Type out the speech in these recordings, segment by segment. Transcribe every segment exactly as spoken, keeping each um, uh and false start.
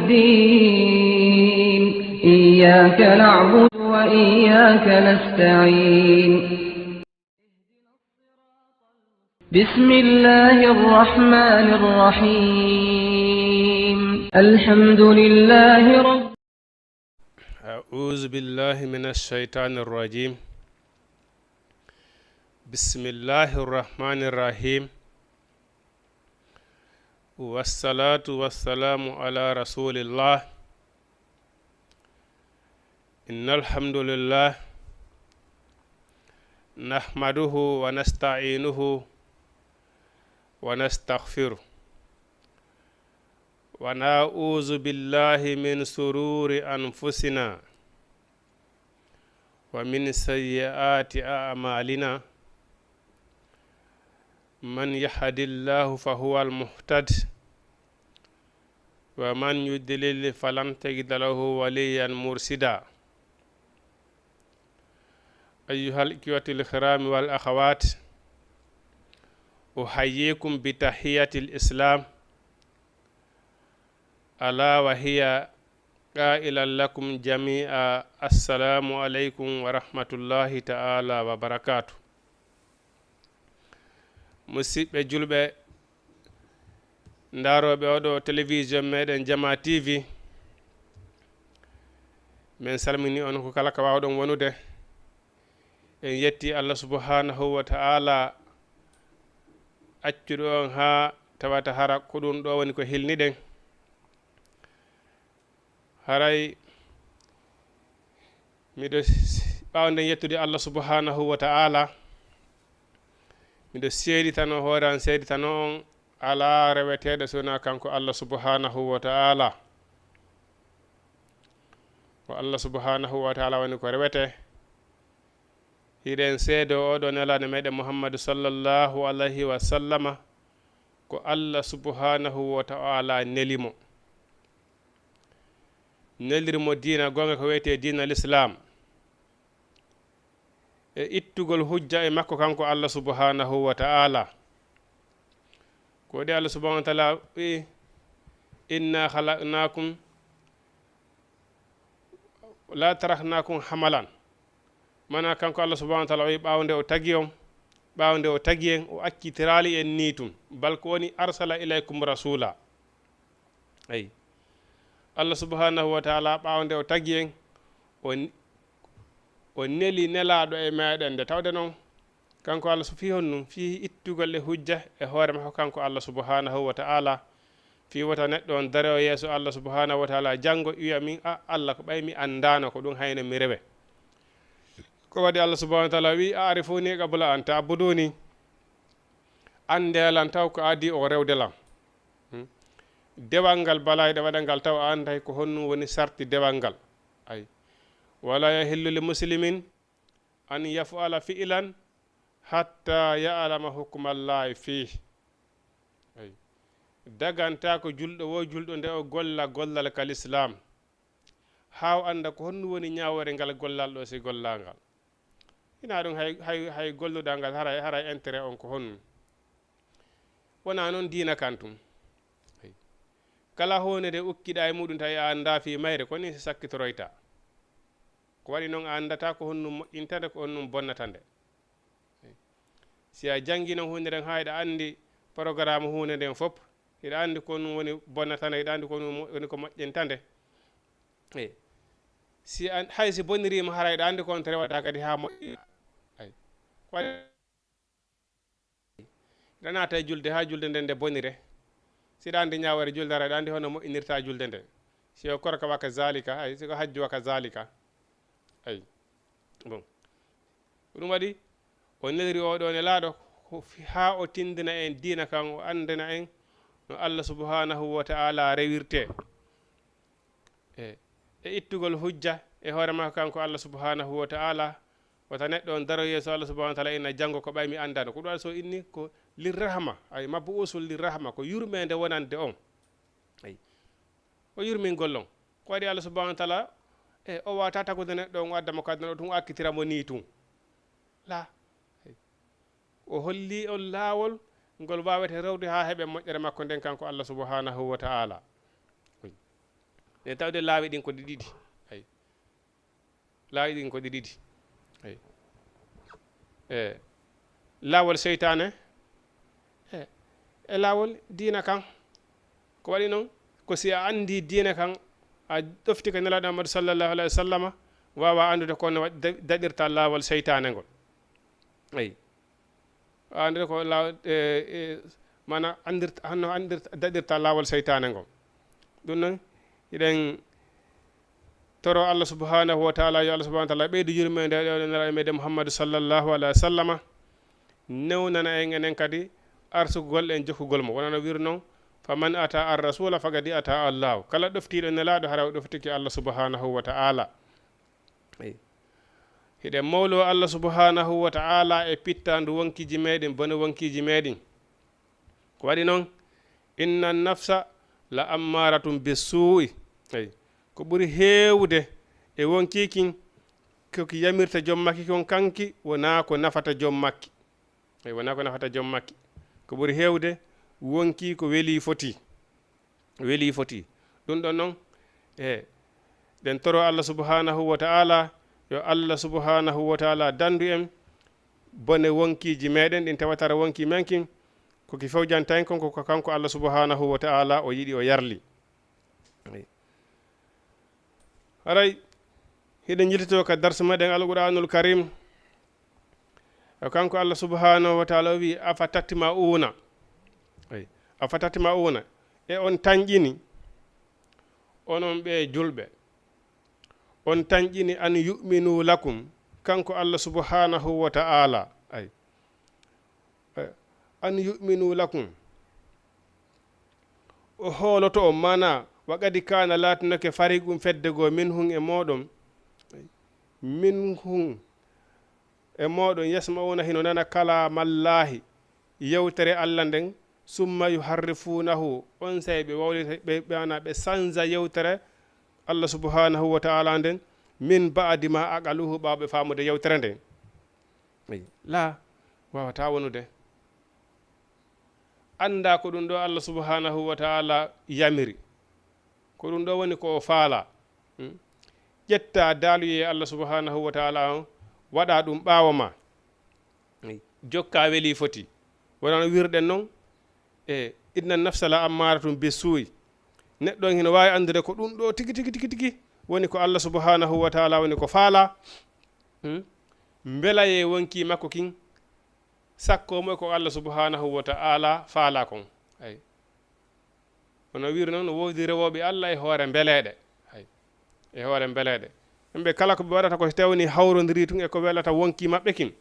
الدين. إياك نعبد وإياك نستعين. بسم الله الرحمن الرحيم. الحمد لله رب أعوذ بالله من الشيطان الرجيم. بسم الله الرحمن الرحيم. والصلاة والسلام على رسول الله. إن الحمد لله نحمده ونستعينه ونستغفره، ونعوذ بالله من شرور أنفسنا ومن سيئات أعمالنا. من يهد الله فهو المهتد، ومن يضلل فلن تجد له وليا مرشدا. أيها الإخوة الكرام والأخوات، أحييكم بتحية الإسلام، ألا وهي قائلا لكم جميعا: السلام عليكم ورحمة الله تعالى وبركاته. Musidɓe julɓe, ndarooɓe oɗo télévision meɗen Jama T V, min salmini on ko kala ka wawɗon wonude. En yetti Allah subhanahu wa ta'ala accuɗo on ha tawata hara ko ɗum ɗo woni ko hilniɗen. Haray miɗo s-, ɓawden yettude Allah subhanahu wa ta'ala, miɗo seeditano hoore an, seeditano on, alaa reweteeɗo so wonaa kanko Allah subhanahu wa ta'ala. Ko Allah subhanahu wa ta'ala woni ko rewete. Hiɗen seedo oɗo nelaaɗo meɗen Muhammadu sallallahu alayhi wa sallama, ko Allah subhanahu wa ta'ala neli mo. Neliri mo diina goonga ko wiyetee diina Lislaam, e ittugol hujja e makko kanko Allah subhanahu wa ta'ala. Ko waɗi Allah subhanahu wa ta'ala wi: "Inna khalaqnakum, la taraknakum hamalan." Mana kanko Allah subhanahu wa ta'ala o wi, ɓaawo nde o tagi on, ɓaawo nde o tagi en, o accitiraali en nii tun. Bal ko woni arsala ilaykum rasula. Ayi. Allah subhanahu wa ta'ala ɓaawo nde o tagi en, o n-, o neli nelaaɗo e meɗen. Nde tawde noon, kanko Allah so fii honɗum, fii ittugol e hujja e hoore makko kanko Allah subhanahu wa ta'ala, fii wota neɗɗo on daro yeeso Allah subhanahu wa ta'ala janngo wiya min, "A, Allah, ko ɓay mi anndaano ko ɗum, hayno mi rewe." Ko waɗi Allah subhanahu wa ta'ala wi: "A'rifuni qabla an ta'buduni." Annde lan taw ko adii o rewde lan. Hmm? Dewal ngal balayɗe waɗa ngal taw a annday ko honɗum woni sarti dewal ngal. Ay. "Wala yahillu li muslimin an yaf'ala fi'lan hatta ya'lama hukmallahi fih." Ay. Dagantaako julɗo wo julɗo nde o golla gollal ka Lislaam, haa o annda ko honɗum woni ñaawoore ngal gollal ɗo si gollaa ngal. Hinaa ɗum hay, hay, hay golluɗaa ngal haray, haray intérêt on ko honɗum? Wonaa noon diina kan tun. Ay. Kala huunde nde ukkiɗaa e muɗum tawi a anndaa fii mayre, ko nii si sakkitoroyta. Ko waɗi noon a anndataa ko honɗum moƴƴinta nde, ko honɗum bonnata nde. Si a janngi noon huunde nden haa hiɗa anndi programme huunde nden fof, hiɗa anndi ko honɗum woni bonnata nde, hiɗa anndi ko honɗum mo-, woni ko moƴƴinta nde. Eyi. Si an-, hay si boniriima hara hiɗa anndi ko on rewata kadi haa moƴƴi. Ay. Ko waɗi hiɗa naata e julde haa julde nden nde bonire. Si hiɗa anndi ñaawoore julde hara hiɗa anndi hono moƴƴinirta julde nden. Si o korka wa kazalika, ay, si ko hajju wa kazalika. Ay. Bon. Ko ɗum waɗi o neliri oo ɗoo nelaaɗo ko fi-, haa o tinndina en diina kan, o anndina en no Allah subhanahu wa ta'ala rewirtee. E, e ittugol hujja e hoore makko kanko Allah subhanahu wa ta'ala, wota neɗɗo on daro yeeso Allah subhanahu wa ta'ala ina janngo ko ɓay mi anndaano. Ko ɗum waɗi so inni ko lirrahma, ay, mab'uusul lirrahma, ko yurmeende wonande on. Ay. O yurmingol on. Ko waɗi Allah subhanahu wa ta'ala, e, o waata tagude neɗɗo on, o adda mo kadi, o tun o akkitira mo nii tun. La. O holli on laawol ngol waawete rewde haa heɓe moƴƴere makko nden kanko Allah subhanahu wa ta'ala. Ne tawde laawi ɗin ko ɗi ɗiɗi. Ay. Laawi ɗin ko ɗi ɗiɗi. Ay. E laawol seytaane, e, e laawol diina kan. Ko waɗi noon, ko si a anndi diina kan, a ɗofti ko Nelaaɗo Muhammadu sallallahu alayhi wa sallama, waawa anndude ko no wa-, da-, daɗirta laawol seytaane ngol. Ay. A anndude ko laaw-, e, e, maanaam anndirta, honno anndirta, daɗirta laawol seytaane ngol. Ɗum noon, hiɗen toro Allah subhanahu wa taala, yo Allah subhanahu wa taala ɓeydu yurmeende e ɗo Nelaaɗo meɗen Muhammadu sallallahu alayhi wa sallama, newnana en enen kadi arsugol en jokkugol mo. Wonano wiri noon, "Fa man ata ar rasula faqad ata Allahu." Kala ɗoftiiɗo Nelaaɗo, hara o ɗoftike Allah subhanahu wa taala. Eyi. Hiɗen mawlo Allah subhanahu wa taala e pittaandu wonkiiji meɗen, bone wonkiiji meɗen. Ko waɗi noon, "Inna nafsa la ammaratum bissuu'i." Eyi. Ko ɓuri heewde e wonkii kin, ko ki yamirta joom makki kon kanki, wonaa ko nafata joom makki. Eyi, wonaa ko nafata joom makki. Ko ɓuri heewde, wonkii ko welii foti. Welii foti. Ɗum ɗon noon, e, ɗen toro Allah subhanahu wa taala, yo Allah subhanahu wa taala dandu en bone wonkiiji meɗen, ɗin tawatara wonkii men kin, ko ki fewjanta en kon, ko kanko Allah subhanahu wa taala o yiɗi, o yarli. Eyi. Haray, hiɗen yiltito ka darsu meɗen Alqur'anul Karim. E kanko Allah subhanahu wa taala o wi, "Afa tatma'una." Eyi. "Afa tatma'una." E on tanƴini, onon ɓe julɓe. On tanƴini an yu'minu lakum, kanko Allah subhanahu wa taala. Ay. Eh, an yu'minu lakum. O hooloto on, maana, wa qad kaana laatinake fariqun fedde goo minhum e mooɗon. Minhum e mooɗon yasma'una hino nana kalamallaahi, yewtere Allah nden, summa yuharrifunahu, on sey ɓe wawlita, ɓe, ɓe, ana ɓe sanza yewtere Allah subhanahu wa ta'ala nden, min ba'di ma aqaluhu, ɓaawo ɓe faamude yewtere nden. Eyi, laa, waawataa wonude. Anndaa ko ɗum ɗo Allah subhanahu wa ta'ala yamiri. Ko ɗum ɗo woni ko o faalaa. Hmm? Ƴettaa daaluyee Allah subhanahu wa ta'ala on, waɗaa ɗum ɓaawo ma. Eyi, jokkaa welii foti. Wonano wirɗen noon, e, "Inna nafsa la ammaratum bissuu'i." Neɗɗo on hino waawi anndude ko ɗum ɗo tigi, tigi, tigi, tigi woni ko Allah subhanahu wa ta'ala woni ko faalaa. Hmm? Mbelayee wonkii makko kin, sakko mo ko Allah subhanahu wa ta'ala faalaa kon. Ay. Kono wiri noon, no woodi rewooɓe Allah e hoore mbeleeɗe. Hay. E hoore mbeleeɗe. Yimɓe kala ko ɓe waɗata ko si tawni hawrondiri tun e ko welata wonkii maɓɓe kin.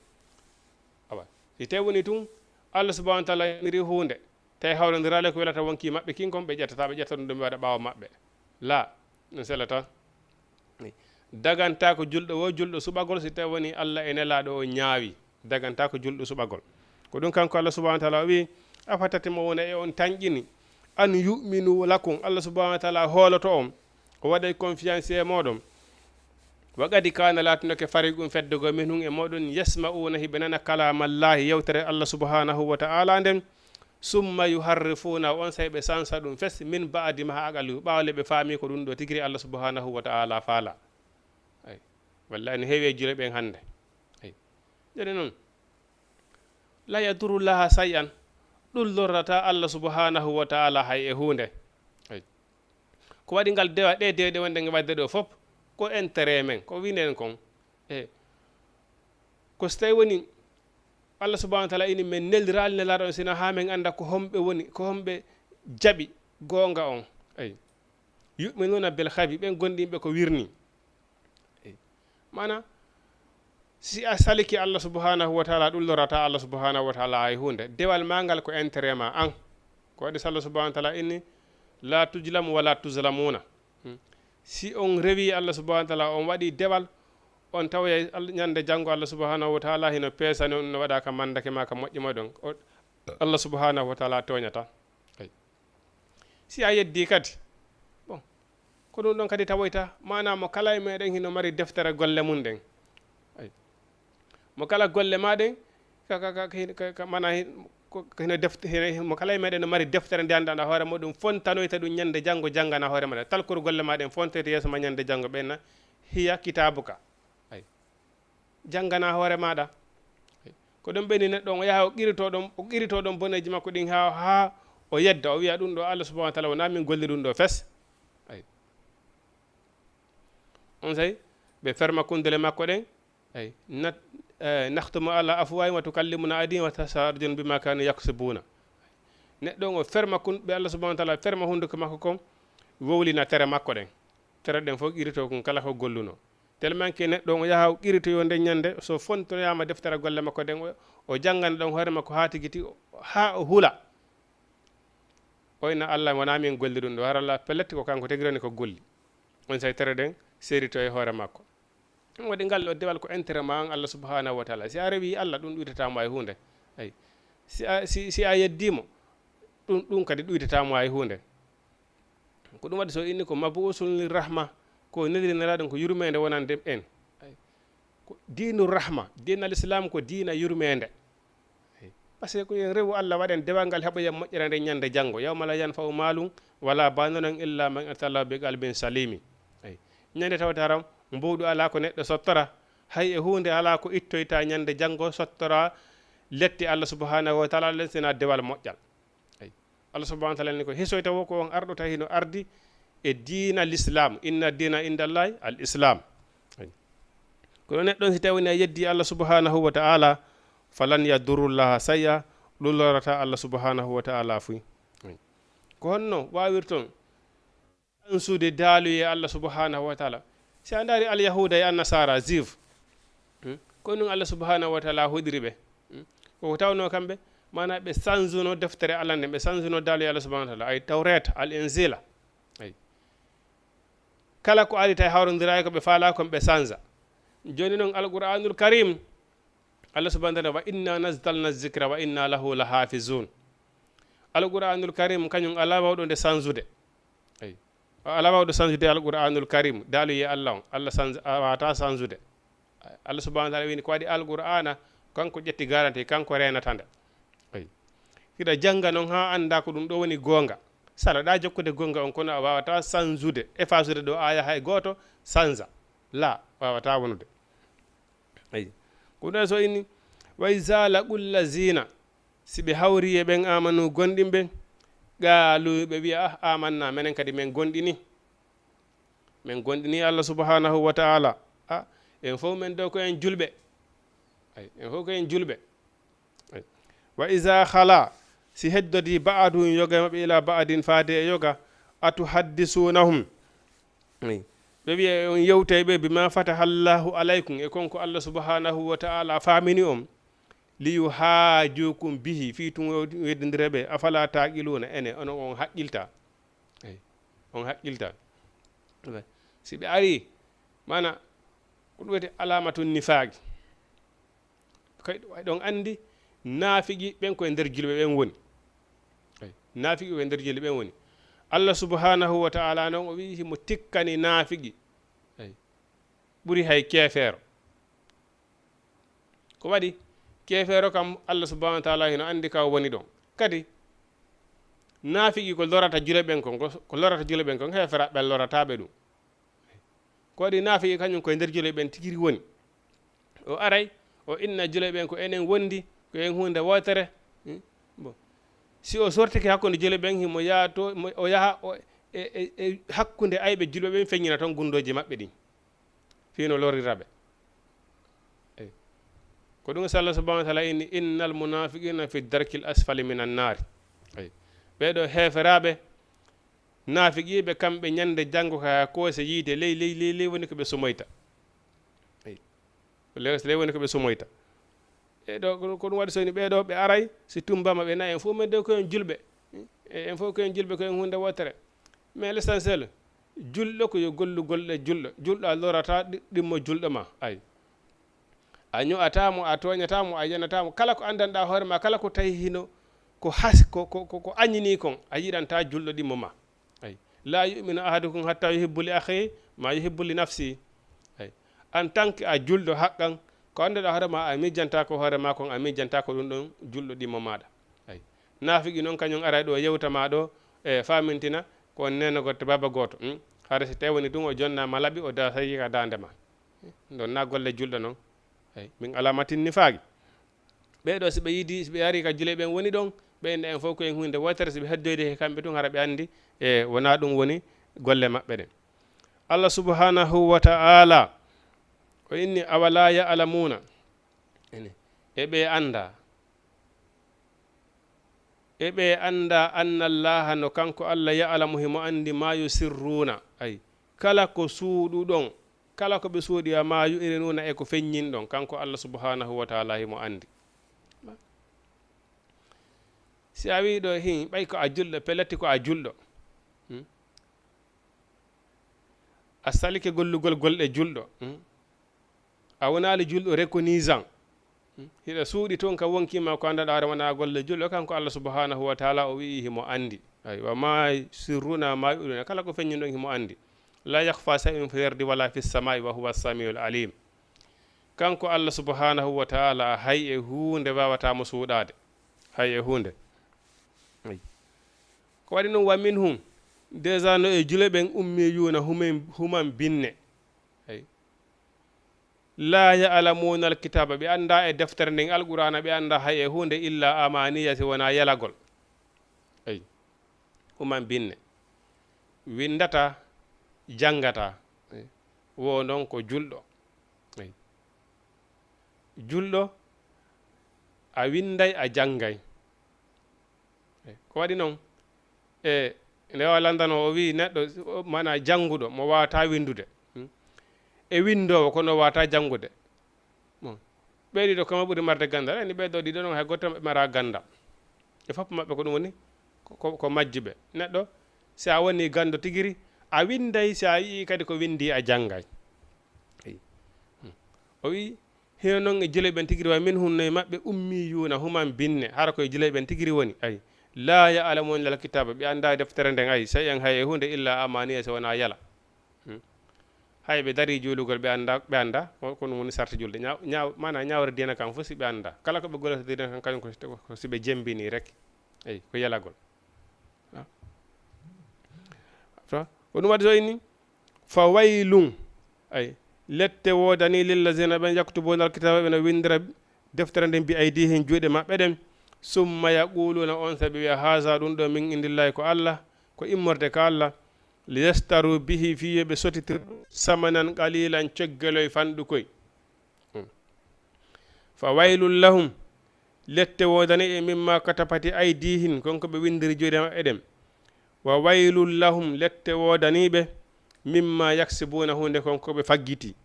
Awa. Si tawni tun, Allah subhanahu wa ta'ala yamiri huunde, tawi hawrondiraali ko welata wonkii maɓɓe kin kon, ɓe ƴettata, ɓe ƴetta ɗum, ɗum ɓe waɗa ɓaawo maɓɓe. Laa, ɗum selataa. Dagantaa ko julɗo wo julɗo suɓagol si tawni Allah e Nelaaɗo o ñaawi. Dagantaa ko julɗo suɓagol. Ko ɗum kanko Allah subhanahu wa ta'ala o wi, "Afa tatma'una, e on tanƴini, an yu'minu lakum?" Allah subhanahu wa ta'ala hooloto on, o waɗay confiance e mooɗon. Wa qad kaana, laatinake fariqun fedde goo minhum e mooɗon, yasma'una, hiɓe nana kalamallaahi, yewtere Allah subhanahu wa ta'ala nden, summa yuharrifuna, on sey ɓe sansa ɗum fes, min ba'di ma aqaluhu, ɓaawo le ɓe faami ko ɗum ɗo tigiri Allah subhanahu wa ta'ala faala. Ay. Wallahi no heewi e julɓe ɓen hannde. Ay. Joni noon, la yadurrullaha shay'an, ɗum lorrataa Allah subhanahu wa ta'ala hay e huunde. Ay. Ko waɗi ngal dewa, ɗe dewɗe wonɗen e waɗde ɗo fof, ko intérêt men, ko winden kon. E ko so tawi woni Allah subhanahu wa ta'ala ini men neliraali Nelaaɗo on, sina haa men annda ko homɓe woni, ko homɓe jaɓi goonga on. Ay. Yu'minuna bil ghaybi, ɓen gomɗinɓe ko wirni. Eyi. Maana, si a saliki Allah subhanahu wa ta'ala, ɗum lorrataa Allah subhanahu wa ta'ala hay huunde. Dewal maa ngal ko intérêt maa an. Ko waɗi so Allah subhanahu wa ta'ala inni, "La tujlamu wa la tuzlamuna." Hmm. Si on rewi Allah subhanahu wa ta'ala, on waɗi dewal, on tawoyay Al-, ñande janngo Allah subhanahu wa ta'ala hino peesani on, no waɗa ka mandake maa ka moƴƴi moɗon. O, Allah subhanahu wa ta'ala tooñataa. Eyi. Si a yeddii kadi, bon, ko ɗum ɗon kadi tawoyta, maanaa mo kala e meɗen hino mari deftere golle mum ɗen. Ay. Mo kala golle maa ɗen, ka, ka, ka, ka, ka, ka, maanaa hin-, Ko hino defte, hino, mo kala e meɗen no mari deftere nde anndanɗaa hoore muɗum, fontanoyta ɗum ñande janngo, janngana hoore maɗa. Talkor golle ma ɗen, fontoyta yeeso ma ñande janngo, ɓenna, hiya kitabuka. Ay. Janngana hoore maɗa. Ay. Ko ɗum ɓenni neɗɗo on, o yaha o qirito ɗon, o qirito ɗon boneeji makko ɗin haa, haa o yedda, o wiya ɗum ɗo Allah subhanahu wa ta'ala wona min golli ɗum ɗo fes. Ay. On say, ɓe ferma kundule makko ɗen, Ay, nat-, eh, nakhtimu ala afwahihim wa tukallimuna aydihim wa tashhadu arjuluhum bima kanu yaksibuna. Neɗɗo on o ferma kun-, ɓe Allah subhanahu wa ta'ala ferma hunduko makko kon, wowlina tere makko ɗen. Tere ɗen fof qirito kun kala ko golluno. Tellement que neɗɗo on o yaha o qirito yo nden ñande, so fontoyama deftere golle makko ɗen, o, o janngana ɗon hoore makko haa tigi tigi, haa o hula. O inna Allah wona min golli ɗum ɗo, haralla pellet ko kanko tigi roni ko golli. On say tere ɗen serito e hoore makko. Ɗum waɗi ngal ɗo dewal ko intérêt ma an Allah subhanahu wa ta'ala. Si a rewi Allah ɗum ɗuytata mo hay huunde. Ay. Si a, si, si a yeddimo, ɗum, ɗum kadi ɗuytata mo hay huunde. Ko ɗum waɗi so inni ko mabuusun li rahma, ko neliri nelaaɗo ko yurmeende wonande en. Ay. Ko diinu rahma, diina l'islam ko diina yurmeende. Ay. Parce que ko en rewu Allah waɗen dewal ngal heɓoyen moƴƴere nden ñande janngo. Yawma la yanfa'u malun wala banuna illa man ata Allah bi qalbin salimi. Ay. Ñande tawata ram mbuuɗu alaa ko neɗɗo sottora, hay e huunde alaa ko ittoyta ñande janngo sottora lette Allah subhanahu wa ta'ala len sina dewal moƴƴal. Ay. Allah subhanahu wa ta'ala ni ko hesoyta wo ko on arɗo tawi hino ardi e diina l'islam. Inna dina inda Allahi al islam. Ay. Kono neɗɗo on si tawi woni a yeddi Allah subhanahu wa ta'ala, falan yadurrullaha shay'a, ɗum lorata Allah subhanahu wa ta'ala fuy. Ay. Ko honno wawirton sansude daaluye Allah subhanahu wa ta'ala? Si a ndaari al yahuda e annasara, juif, hmm? Ko ɗum Allah subhanahu wa ta'ala hoɗiri ɓe. Hmm? Ko tawno kamɓe, mana ɓe sansuno deftere Allah nden, ɓe sansuno daaluye Allah subhanahu wa ta'ala, ay tawreta, al injila. Ay. Kala ko ari tawi hawrondira e ko ɓe faala kon ɓe sansa. Joni non alquranul karim, Allah subhanahu wa ta'ala, wa inna nazzalna zikra wa inna lahu lahafizun. Alquranul karim kañum alaa wawɗo nde sansude. Ay. O alaa wawɗo sansude alquranul karim, daaluye Allah on. Allah sans-, a wata sansude. Allah subhanahu wa ta'ala wini ko waɗi alqur'ana, kanko ƴetti garanti, kanko renata nde. Ay. Hiɗa jannga non haa annda ko ɗum ɗo woni goonga. Sala ɗa jokkude goonga on, kono a wawata sansude, efasude ɗo aya hay gooto, sansa. La, wawata wonude. Ay. Ko ɗum so inni, wa iza laqul lazina, si ɓe hawri e ɓen amanu gonɗinɓe, qaalu, ɓe wiya, ah, amanna, menen kadi men gonɗini. Men gonɗini Allah subhanahu wa ta'ala. Ah, en fof men ɗo ko en julɓe. Ay, en fof ko en julɓe. Ay. Wa iza khala, si heddodi ba'duhum yoga maɓɓe ila ba'din faade e yoga, atuhaddisunahum. Ay. Ɓe wiya on yewtay ɓe bima fataha Allahu alaykum, e kon ko Allah subhanahu wa ta'ala famini on. Liyuhaajukum bihi, fii tun weddindire ɓe. Afala taqiluna, ene, ono on haqqilta. Ay. On haqqilta. Si ɓe ari, mana, ko ɗum wiyete alamatun nifaaqi. Kay, ɗon anndi naafiqi ɓen ko e nder julɓe ɓen woni. Ay. Naafiqi ko e nder julɓe ɓen woni. Allah subhanahu wa ta'ala non o wi'i himo tikkani naafiqi. Ay. Ɓuri hay keefeero. Ko waɗi? Keefeero kam, Allah subhanahu wa ta'ala hino anndi ka o woni ɗon. Kadi, naafiqi ko lorata julɓe ɓen kon, ko, ko lorata julɓe ɓen kon, heefera ɓen lorata ɓe ɗum. Ko waɗi naafiqi kañum ko e nder julɓe ɓen tigi woni. O aray, o inna julɓe ɓen ko enen wondi, ko en huunde wootere. Hmm? Bon. Si o sortike hakkunde julɓe ɓen, himo yaha to, mo, o yaha o, e, e, e hakkunde ayɓe julɓe ɓen feññina toon gundooji maɓɓe ɗin. Fii no lorrira ɓe. Eyi. Ko ɗum so Allah subhanahu wa ta'ala inni, "Innal munafiqina fi darkil asfali minan naari." Eyi. Ɓee ɗoo heeferaaɓe, naafiqiiɓe, kamɓe ñande janngo ka koose yiite ley, ley, ley, ley woni ko ɓe sumoyta. Eyi. Ko ley, ley woni ko ɓe sumoyta. E ɗo, ko, ko ɗum waɗi so ni ɓee ɗoo ɓe aray, si tummbama ɓe nayi en fof men de ko en julɓe. E en fof ko en julɓe, ko en huunde wootere. Mais l'essentiel, julɗo ko yo gollu golle julɗo. Julɗo a lorata ɗi-, ɗimmo julɗo ma. Ay. A ño'ata mo, a tooñata mo, a yanata mo. Kala ko anndanɗaa hoore ma, kala ko tawi hino ko has-, ko, ko, ko, ko añini kon, a yiɗanta julɗo ɗimmo ma. Ay. La yu'minu ahadukum hatta yuhibbu li akhihi ma yuhibbu li nafsihi. Ay. En tant que a julɗo haqqan, ko annduɗaa hoore ma, a miijanta ko hoore ma kon, a miijanta ko ɗum ɗon julɗo ɗimmo maaɗa. Ay. Naafigi noon kañum aray ɗo yewta ma ɗo, e famintina ko on nena goto, baba goto. Hmm? Hara si tawi woni ɗum o jonna ma laɓi, o da sayi ka dande ma. Ɗon na golle julɗo noon. Eyi, min alamatin nifaagi. Ɓee ɗo, si ɓe yiidi, si ɓe ari ka jule ɓen woni ɗon, ɓe inda en fof ko en hunde wootere, si ɓe heddoyde he kamɓe tun, hara ɓe anndi, e wona ɗum woni golle maɓɓe ɗen. Allah subhanahu wa ta'ala o inni, "Awala ya'lamuna." Ene, e ɓe annda? E ɓe annda anna Allaha, no kanko Allah, ya'lamu, himo anndi, ma yusirruna, ay, kala ko suuɗuɗon, kala ko ɓe suuɗi, wa ma yu'linuna, e ko feññinɗon, kanko Allah subhanahu wa ta'ala himo anndi. Si a wi ɗo, hin, ɓay ko a julɗo, pelletti ko a julɗo. Hmm? A salike gollugol golɗe julɗo. Hmm? A wonaali julɗo reconnaissant. Hmm? Hiɗa suuɗi toon ka wonkii ma ko anndaɗaa wona golle julɗo, kanko Allah subhanahu wa ta'ala o wi'i himo anndi. Ay, wa ma sirruna ma yu'luna, kala ko feññinɗon himo anndi. La yakhfa shay'un fil ardi wala fis sama'i wa huwa samiul alim. Kanko Allah subhanahu wa ta'ala hay e huunde waawata mo suuɗaade. Hay e huunde. Ay. Ko waɗi noon, wa minhum, déjà no e jule ɓen, ummiyuuna, humen-, human binne. Ay. La ya'lamuna alkitaba, ɓe annda e deftere nden Alqur'aana, ɓe annda hay e huunde, illa amaniya, si wona yelagol. Ay. Human binne. Winndata, janngata. Ay. Wo noon ko julɗo. Ay. Julɗo, a winnday, a janngay. Ko waɗi noon, e nde o lanndano, o wi'i neɗɗo, o, maanaa jannguɗo, mo waawata winndude, hmm, e winndoowo, kono waawata janngude. Bon, ɓee ɗiɗo kama ɓuri marde ganndal, eni ɓee ɗoo ɗiɗo noon hay gooto maɓɓe mara ganndal. E fof maɓɓe ko ɗum woni ko, ko, ko majjuɓe. Neɗɗo, si a woni ganndo tigiri, a winnday, si a yi'i kadi ko winndi, a janngay. Eyi. Hmm. O wi'i, hino noon e jule ɓen tigiri, wa minhum, no e maɓɓe, ummiyuuna, human binne, hara ko e jule ɓen tigiri woni, ay, la ya'lamuna alkitaba, ɓe annda deftere nden, ay, shay'an, hay e huunde, illa amaniya, so wona yala. Hmm. Hay ɓe darii juulugol, ɓe annda, ɓe annda ko, ko ɗum woni sarti julde. Ñaaw-, ñaaw-, maanaa ñaawre diina kan fof si ɓe annda. Kala ko ɓe gollata diina kan, kañum ko, ko si ɓe jemmbini rek. Eyi, ko yelagol. Ah. Fa-, ko ɗum waɗi so inni, fa waylun, ay, lette woodanii lillazina ɓen yaktubuna alkitaba, ɓe no winndira deftere nden bi aydihim, juuɗe maɓɓe ɗen, summa yaquluna, on sabi wi'a, haza, ɗum ɗo min indillahi, ko Allah, ko immorde ka Allah, liyashtaru bihi, fii yo ɓe sotitir, samanan qalilan, coggeloy fanɗukoy. Hmm. Fa waylun lahum, lette woodani ɓe, mimma katafati aydihim, kon ko ɓe winndiri juuɗe maɓɓe ɗen. Wa waylun lahum, lette woodani ɓe, mimma yaksibuna, huunde kon ko ɓe faggiti.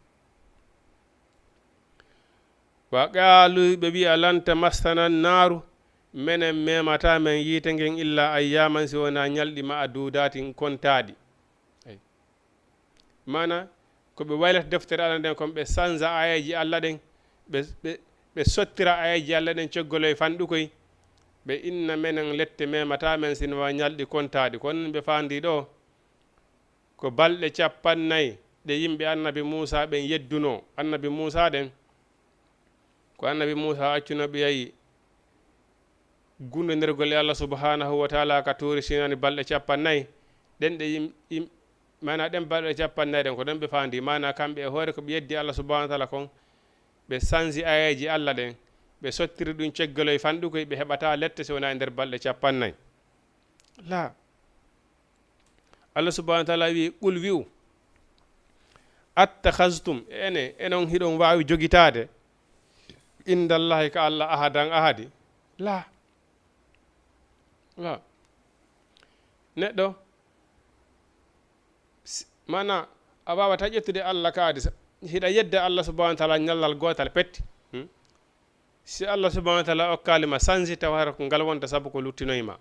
Wa qaalu, ɓe wi'a, lan tamassana naaru, menen memataa men yiite ngen illa ayyaman, si wonaa ñalɗi ma'adudatin kontaaɗi. Ay. Maanaa, ko ɓe waylata deftere Allah nden kon, ɓe sanza aayeeji Allah ɗen, ɓe, ɓe, ɓe sottira aayeeji Allah ɗen coggoloy fanɗukoy, ɓe inna menen lette memataa men sino wa ñalɗi kontaaɗi. Kono ɓe faandi ɗo, ko balɗe cappannayi ɗe yimɓe annabi Muusaa ɓen yeddunoo. Annabi Muusaa ɗen, ko annabi Muusaa accunoo ɓe yahi gundondirgol e Allah subhanahu wa taala ka tuuri Sinaani balɗe cappannayi. Ɗen ɗe yim-, yim-, maanaa ɗen balɗe cappannayi ɗen ko ɗon ɓe faandi. Maanaa kamɓe e hoore ko ɓe yeddi Allah subhanahu wa taala kon, ɓe sanzi aayeeji Allah ɗen, ɓe sottiri ɗum ceggeloy fanɗukoy, ɓe heɓataa lette si wonaa e nder balɗe cappannayi. Laa. Allah subhanahu wa taala wi'i, "Qul," wi'u, "attakhaztum," ene, enon hiɗon waawi jogitaade, "indallahi," ka Allah, "ahadan," ahadi? Laa. Laa. Neɗɗo, si, maanaa, a waawataa ƴettude Allah ka ahadi sa-, hiɗa yedda Allah subhanahu wa taala ñallal gootal petti. Hmm? Si Allah subhanahu wa taala okkaali ma sanzi, tawa hara ko ngal wonta sabu ko luttinoy ma.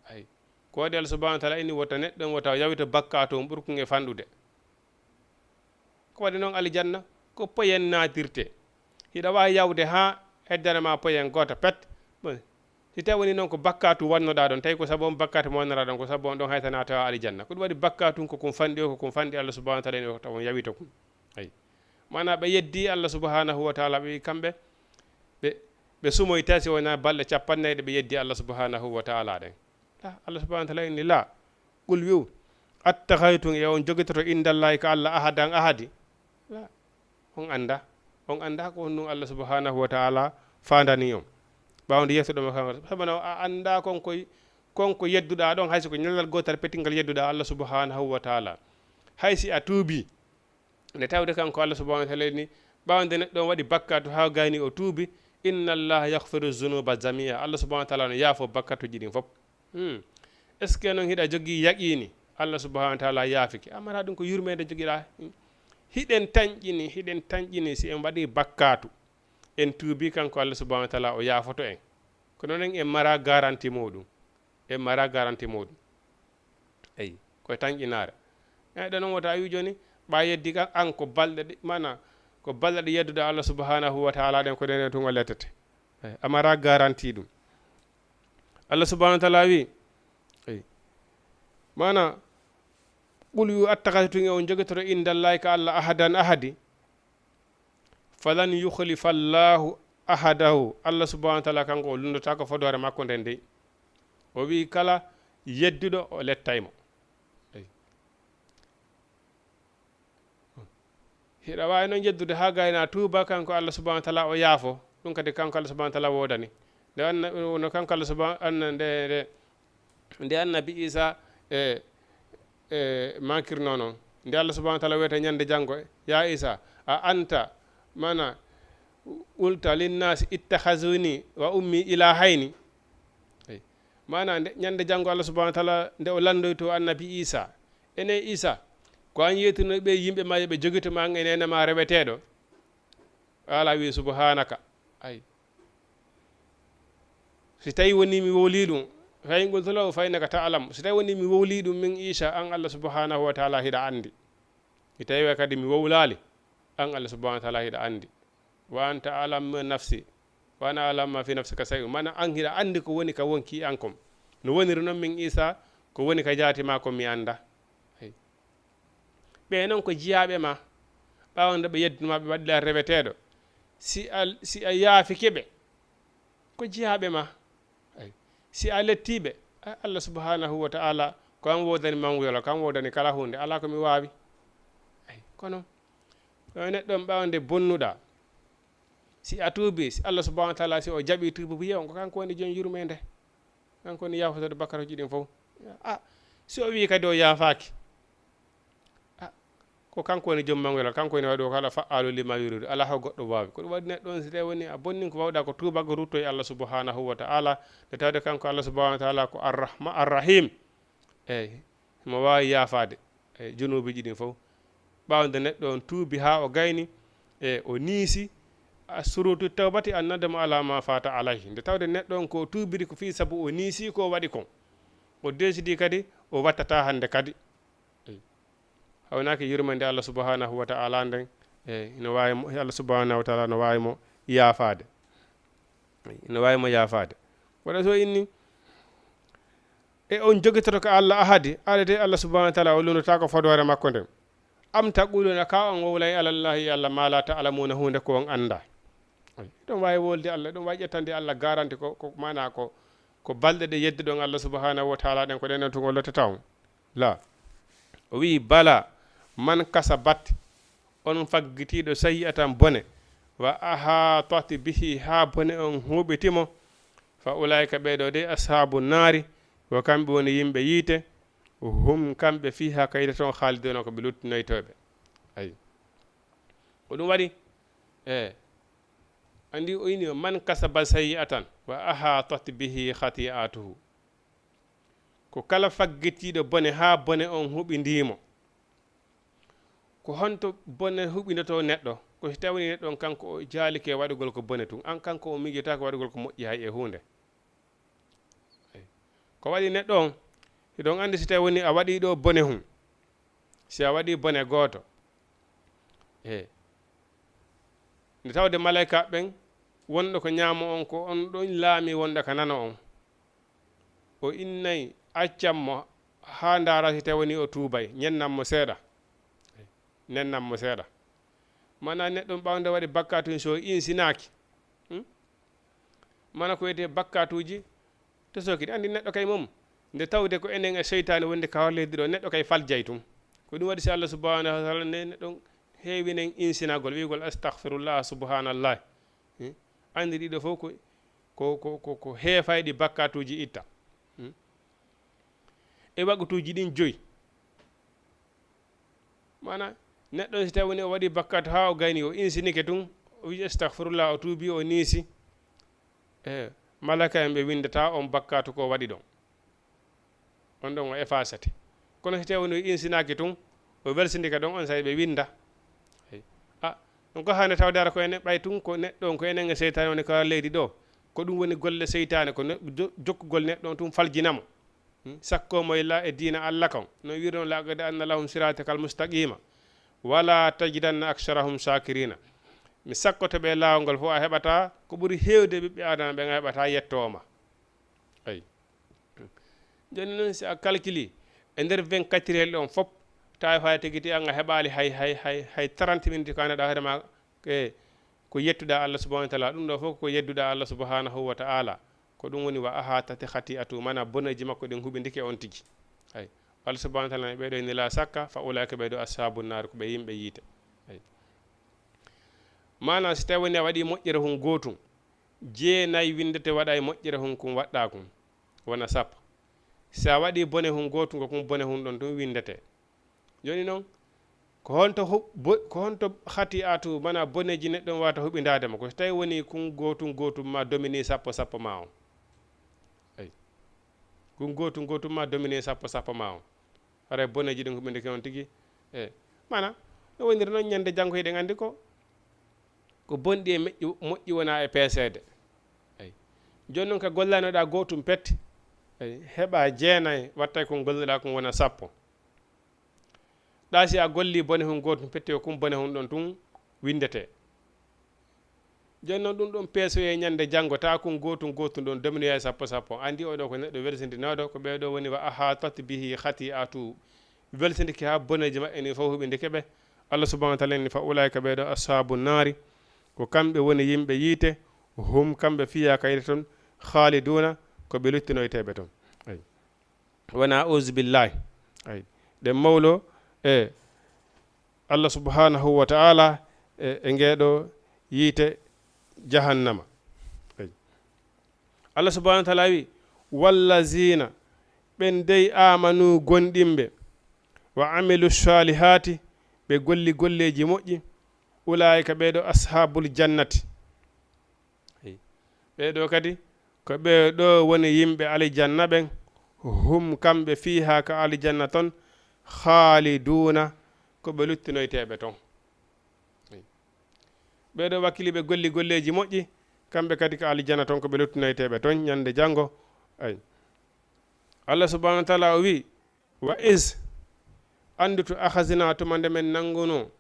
Ay. Ko waɗi Allah subhanahu wa taala inni wota neɗɗo, wota yawita bakkaatu on ɓurkun e fanɗude. Ko waɗi noon aljanna, ko poyen naatirte. Hiɗa waawi yawde haa heddana ma poyen gooto pet. Bon, si tawi woni noon ko bakkaatu wannoɗaa ɗon, tawi ko sabu on bakkaatu mo wannoɗaa ɗon, ko sabu on ɗon haysa naata aljanna. Ko ɗum waɗi bakkaatu ko kun fanɗi o, ko kun fanɗi Allah subhanahu wa taala inni wota on yawita kun. Ay. Maanaa ɓe yeddi Allah subhanahu wa taala, ɓe wi kamɓe, ɓe, ɓe sumoyta si wonaa balɗe capannayɗe ɓe yeddi Allah subhanahu wa taala ɗen. La, Allah subhanahu wa taala inni la. Qul wi'u, attakhaytum, e on jogitoto indallahi ka Allah ahadan ahadi? La. On annda. On annda ko honɗum Allah subhanahu wa taala fandani on. Ɓaawo nde yeeso ɗo mo kan, sabana a annda kon koy, kon ko yedduɗa ɗon, hay so ko ñallal gootal petingal yedduɗa Allah subhanahu wa taala. Hay si a tuubi, nde tawde kanko Allah subhanahu wa taala ni, ɓaawo nde neɗɗo on waɗi bakkatu haa gayni o tuubi, inna allaha yaghfiru zunuba jamia, Allah subhanahu wa taala no yaafo bakkatuji ɗin fof. Hmm. Est ce que noon hiɗa jogii yaqiini Allah subhanahu wa taala yaafike? Amara ɗum ko yurmeende jogiɗa. Hmm. Hiɗen tanƴini, hiɗen tanƴini si en waɗi bakkatu, en tuubi kanko Allah subhanahu wa taala o yaafoto en. Kono noon en mara garanti muɗum. En mara garanti muɗum. Eyi, koye tanƴinaare. Eɗen noon wota a wi jooni, ɓa yeddi ka an ko balɗe ɗe, mana ko balɗe ɗe yedduɗa Allah subhanahu wa taala ɗen ko ɗen tun o lettete. Eyi, amara garanti ɗum. Allah subhanahu wa taala wi, eyi, mana, qul yu attakhadhtum, e on jogitoto indallahi ka Allah ahadan ahadi, falan yukhlifa Allahu ahadahu. Allah subhanahu wa taala kanko o lunndotako fodoore makko nden dey. O wi kala yedduɗo o lettay mo. Eyi. Hiɗa waawi noon yeddude haa gayna tuuba kanko Allah subhanahu wa taala o yaafo. Ɗum kadi kanko Allah subhanahu wa taala woodani. Nde anna-, no kanko Allah subhanahu, anna-, nde, nde, nde annabi Isa e, e mankirno noon. Nde Allah subhanahu wa taala wiyata ñande janngo, ya Isa, a anta, mana, qulta linnasi ittakhazuni wa ummi ilahayni. Eyi. Mana nde, ñande janngo Allah subhanahu wa taala nde o lanndoyto annabi Isa. Ene Isa, ko an yeytuno ɓe yimɓe ma yo ɓe jogito ma an e neene ma reweteeɗo? Ala wi subhanaka. Ay. Si tawi woni mi wowli ɗum, fa in qultu lahu fa innaka ta'lam. Si tawi woni mi wowli ɗum min Isa, an Allah subhanahu wa taala hiɗa anndi. Si tawi kadi mi wowlaali, an Allah subhanahu wa taala hiɗa anndi. Wa anta alam min nafsi, wa ana alam ma fi nafsika shay'un. Mana an hiɗa anndi ko woni ka wonki an kon. No woniri noon min Isa, ko woni ka jaati ma kon mi annda. Ay. Ɓe noon ko jiyaaɓe ma, ɓaawo nde ɓe yeddunoma, ɓe waɗi la reweteeɗo. Si a, si a yaafike ɓe, ko jiyaaɓe ma. Ay. Si a lettii ɓe, a, Allah subhanahu wa ta'ala, ko an woodani mannguyola, ko an woodani kala huunde, alaa ko mi waawi. Ay. Kono, ɗo neɗɗo on ɓaawo nde bonnuɗa, si a tuubi, si Allah subhanahu wa ta'ala, si o jaɓi tuubu, wiya on ko kanko woni joom yurmeende. Kanko woni yaafotooɗo bakkatuuji ɗin fof. A, si o wii kadi o yaafaaki, a, ko kanko woni joom mannguyola, kanko woni waɗuɗo kala fa'aalu lima yuridu, alaa ko goɗɗo waawi. Ko ɗum waɗi neɗɗo on, si tawi woni a bonnin ko waawɗa ko tuubagol, rutto e Allah subhanahu wa ta'ala, nde tawde kanko Allah subhanahu wa ta'ala ko Ar-Rahma-, Ar-Rahim. Eyi, himo waawi yaafaade, eyi, junuubuuji ɗin fof. Ɓaawo nde neɗɗo on tuubi haa o gayni, e o niisi, a surutu tawbati an nadamu ala ma fata alayhi. Nde tawde neɗɗo on ko tuubiri ko fii sabu o niisi ko o waɗi kon. O deesidi kadi, o wattataa hannde kadi. Eyi. Hawnaaki yurmande Allah subhanahu wa ta'ala nden, eyi, ina waawi mo, Allah subhanahu wa ta'ala no waawi mo yaafaade. Eyi, ina waawi mo yaafaade. Waɗa so inni, e on jogitoto ka Allah ahadi, aɗa de Allah subhanahu wa ta'ala o lundotaako fodoore makko nden. Am taquluna, ka on wowlay alallahi e Allah ma la ta'lamuna, huunde ko on annda. Eyi, ɗon waawi wolde Allah, ɗon waawi ƴettande Allah garanti ko, ko maana ko, ko balɗe ɗe yedduɗon Allah subhanahu wa ta'ala ɗen, ko ɗen ɗon tun o lottata on. La. O wi'i, bala, man kasabat, on faggitiiɗo sayyi'atan bone, wa ahatat bihi, haa bone on huuɓiti mo, fa ulaa'ika, ɓee ɗoo de, ashaabu naari, ko kamɓe woni yimɓe yiite, hum, kamɓe, fiihaa, ka yiite ton, khaaliduuna, ko ɓe luttinoytooɓe. Ayi. Ko ɗum waɗi, e, anndi o inni, man kasaba sayyi'atan wa ahatat bihi khati'atuhu. Ko kala faggitiiɗo bone haa bone on huɓindii mo. Ko honto bone huɓindotoo neɗɗo? Ko si tawii neɗɗo on kanko o jaalike waɗugol ko bone tun. An kanko o miijotaako waɗugol ko moƴƴi hay e huunde. Eyi. Ko waɗi neɗɗo on, hiɗon anndi si tawii woni a waɗii ɗoo bone hun, si a waɗii bone gooto, e nde tawde malaykaaɓe ɓen, wonɗo ko ñaamo on, ko on ɗon laami wonɗo ka nano on. O innay, accan mo haa ndaara si tawii woni o tuubay, ñennan mo seeɗa. Nennan mo seeɗa. Maanaa neɗɗo on ɓaawo nde waɗi bakkaatu, so o insinaaki, hmm? Mana ko wiyetee bakkaatuuji, to sokiri. Anndi neɗɗo kay mum, nde tawde ko enen e seytaane wonde ka hor leydi ɗo, neɗɗo kay faljay tun. Ko ɗum waɗi si Allah subhanahu wa taala ne, neɗɗo heewinen insinagol, wi'ugol astahfirullah, subhanallah. Hmm? Anndi ɗiɗo fof ko, ko, ko, ko, ko heefayɗi bakkaatuuji itta. Hmm? E waqtuuji ɗin joyi. Mana, neɗɗo si tawi woni o waɗi bakkaatu haa o gayni, o insinike tun, o wi'i astahfirullah, o tuubi, o niisi. E, malaika en ɓe winndata on bakkaatu ko waɗi ɗon. On ɗon o efasete. Kono si tawi woni o insinaaki tun, o welsindike ɗon, on saa'i ɓe winnda. Ey. A, ɗum ko hande tawde ara ko enen ɓay tun ko neɗɗo on, ko enen e seytaane woni ka leydi ɗo. Ko ɗum woni golle seytaane, ko ne-, jo-, jokkugol neɗɗo on tun faljina mo. Hmm? Sakko mo illa e diina Allah kan. No wi'irno, "Laqad anna lahum siratakal mustaqima. Wala tajidanna aksarahum shakirina." Mi sakkoto ɓe laawol ngol fof, a heɓata ko ɓuri heewde ɓiɓɓe Adama ɓen, a heɓata yettooma. Ay. Jooni noon, si a calculi e nder vingt-quatre heures ɗon fof, tawi fay tigi ti an a heɓaali hay, hay, hay, hay trente minutes ko annduɗaa hoore ma, e, ko yettuɗaa Allah subhanahu wa taala. Ɗum ɗo fof ko yedduɗaa Allah subhanahu wa taala. Ko ɗum woni wa ahatati khati'atu, mana boneeji makko ɗin huɓindike on tigi. Ay. Allah subhanahu wa taala ne ɓeɗo ni la sakka, fa ulaika ɓeɗo ashabu nar, ko ɓe yimɓe yiite. Ay. Mana si tawi woni a waɗi moƴƴere hun gootun, jeenayi windete waɗa e moƴƴere hun kun waɗɗa kun, wona sappo. Si a waɗi bone hun gootun, ko kun bone hun ɗon tun windete. Jooni noon, ko honto hu-, bo-, ko honto khati'atu, mana boneeji neɗɗo on wawata huɓindaade mo? Ko si tawi woni kun gootun gootun ma domini sappo sappo ma on. Ay. Kun gootun gootun ma domini sappo sappo ma on. Haray boneeji ɗin huɓindike on tigi. E, mana, no woniri noon ñande janngo hiɗen anndi ko, ko bonɗi e meƴƴi, moƴƴi wona e peeseede. Ay. Jooni noon ka gollanoɗaa gootun pet. Ay. Heɓa jeenayi, wattay kun golloɗaa kun wona sappo. Ɗa si a golli bone hun gootun petti, ko kun bone hun ɗon tun windete. Jooni noon ɗum ɗon peesoye ñande janngo, ta kun gootun gootun ɗon dominoya e sappo sappo. Anndi oɗo ko neɗɗo welsindinooɗo, ko ɓeeɗo woni wa ahatat bihi khati'atu. Welsindike haa boneeji maɓɓe ni fof huɓindike ɓe. Allah subhanahu wa taala ni fa ulaika ɓeeɗo ashabu naari. Ko kamɓe woni yimɓe yiite, hum kamɓe fiha ka yiite ton, khaliduna ko ɓe luttinoyteeɓe ton. Ay. Wona auzu billahi. Ay. Ɗen mawlo e Allah subhanahu wa ta'ala e, e ngeeɗo yiite jahannama. Ay. Allah subhanahu wa ta'ala wi, "Wallazina," ɓen dey amanu gonɗinɓe, "wa amilu salihati," ɓe golli golleeji moƴƴi, "ulaika," ɓeeɗo, "ashabul jannati." Hey. Ɓee ɗoo kadi, ko ɓee ɗoo woni yimɓe aljanna ɓen, hum, kamɓe, fiihaa, ka aljanna ton, khaaliduuna, ko ɓe luttinoyteeɓe ton. Hey. Ɓee ɗoo wakkiliiɓe golli golleeji moƴƴi, kamɓe kadi ka aljanna ton, ko ɓe luttinoyteeɓe ton ñande janngo. Ay. Allah subhanahu wa ta'ala o wi'i, "Wa iz," anndu to, "akhazna," tuma nde men nanngunoo,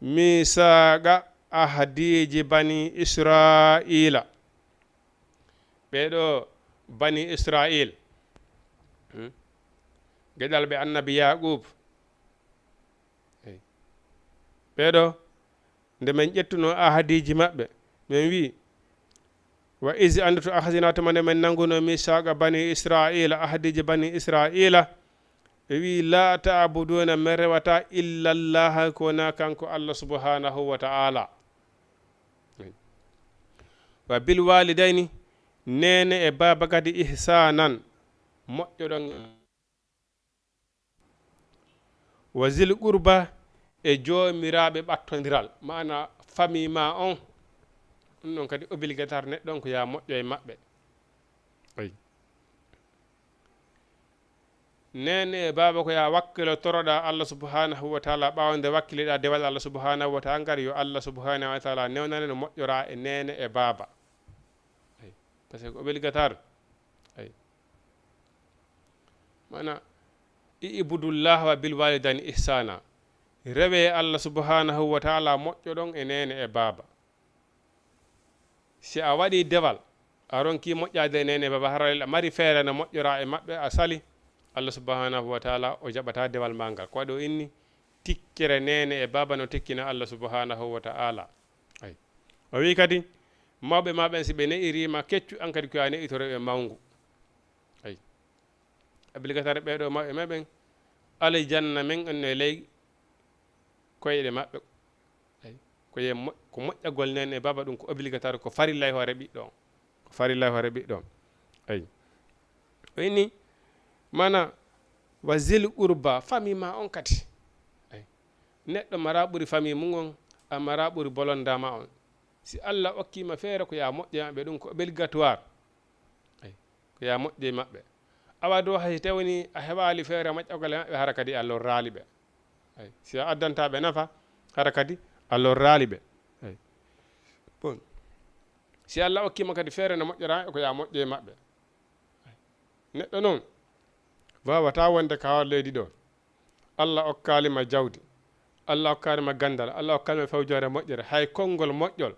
"misaaqa," ahdiiji bani Israa'iila. Ɓee ɗoo bani Israa'iil, hmm? Geɗalɓe annabi Yaaquub. Ey. Ɓee ɗoo, nde men ƴettunoo ahadiiji maɓɓe, men wi'i, "Wa iz," anndu to, "akhazna," tuma nde men nanngunoo, "misaaqa bani Israa'iila," ahadiiji bani Israa'iila, ɓe wi'i, "Laa ta'buduuna," men rewataa, "illa Llaaha," ko wonaa kanko Allah subhanahu wa ta'ala. "Wa bil waalidayni," neene e baaba kadi, "ihsaanan," moƴƴoɗon. "Wa zil qurba," e joomiraaɓe ɓattondiral, maana famille ma on, ɗum ɗon kadi obligatoire neɗɗo on ko yaa moƴƴo e maɓɓe. Ayi. Neene e baaba ko yaa wakkilotoroɗaa Allah subhanahu wa ta'ala, ɓaawo nde wakkiliɗaa dewal Allah subhanahu wa ta'ala ngal, yo Allah subhanahu wa ta'ala newnane no moƴƴoraa e neene e baaba. Ayi. Parce que ko obligatoire. Ayi. Maana, "i'budullaha wa bil walidayni ihsana." Rewee Allah subhanahu wa ta'ala, moƴƴoɗon e neene e baaba. Si a waɗii dewal, a ronkii moƴƴaade e neene e baaba, haray a marii feere no moƴƴoraa e maɓɓe, a salii, Allah subhanahu wa ta'ala o jaɓataa dewal maa ngal. Ko waɗi o inni, tikkere neene e baaba no tikkina Allah subhanahu wa ta'ala. Ayi. O wi'i kadi, Mawɓe ma ɓen, si ɓe ne'iriima keccu, an kadi ko yo a ne'itoro ɓe mawngu. Ay. Obligatoire ɓee ɗoo mawɓe ma ɓen, aljanna men on no e ley koyɗe maɓɓe. Ay. Ko ye mo-, ko moƴƴagol nene e baaba, ɗum ko obligatoire, ko farilla e hoore ɓiɗɗo on. Ko farilla e hoore ɓiɗɗo on. Ay. O inni, mana, wa zil qurba, famille ma on kadi. Ay. Neɗɗo mara ɓuri famille mum on, a mara ɓuri bolonda ma on. Si Allah okkii ma feere, ko yo a moƴƴo e maɓɓe, ɗum ko obligatoire. Ay, ko yo a moƴƴo e maɓɓe. Awa ɗoo, hay si tawii a heɓaali feere moƴƴagol e maɓɓe, hara kadi a lorraali ɓe. Ay, si a addantaa ɓe nafa, hara kadi a lorraali ɓe. Ay. Bon. Si Allah okkii ma kadi feere no moƴƴoraa, ko yo a moƴƴo e maɓɓe. Ay. Neɗɗo noon waawataa wonde ka hoore leydi ɗoo. Allah okkaali ma jawdi. Allah okkaali ma ganndal. Allah okkaali ma fewjoore moƴƴere. Hay konngol moƴƴol,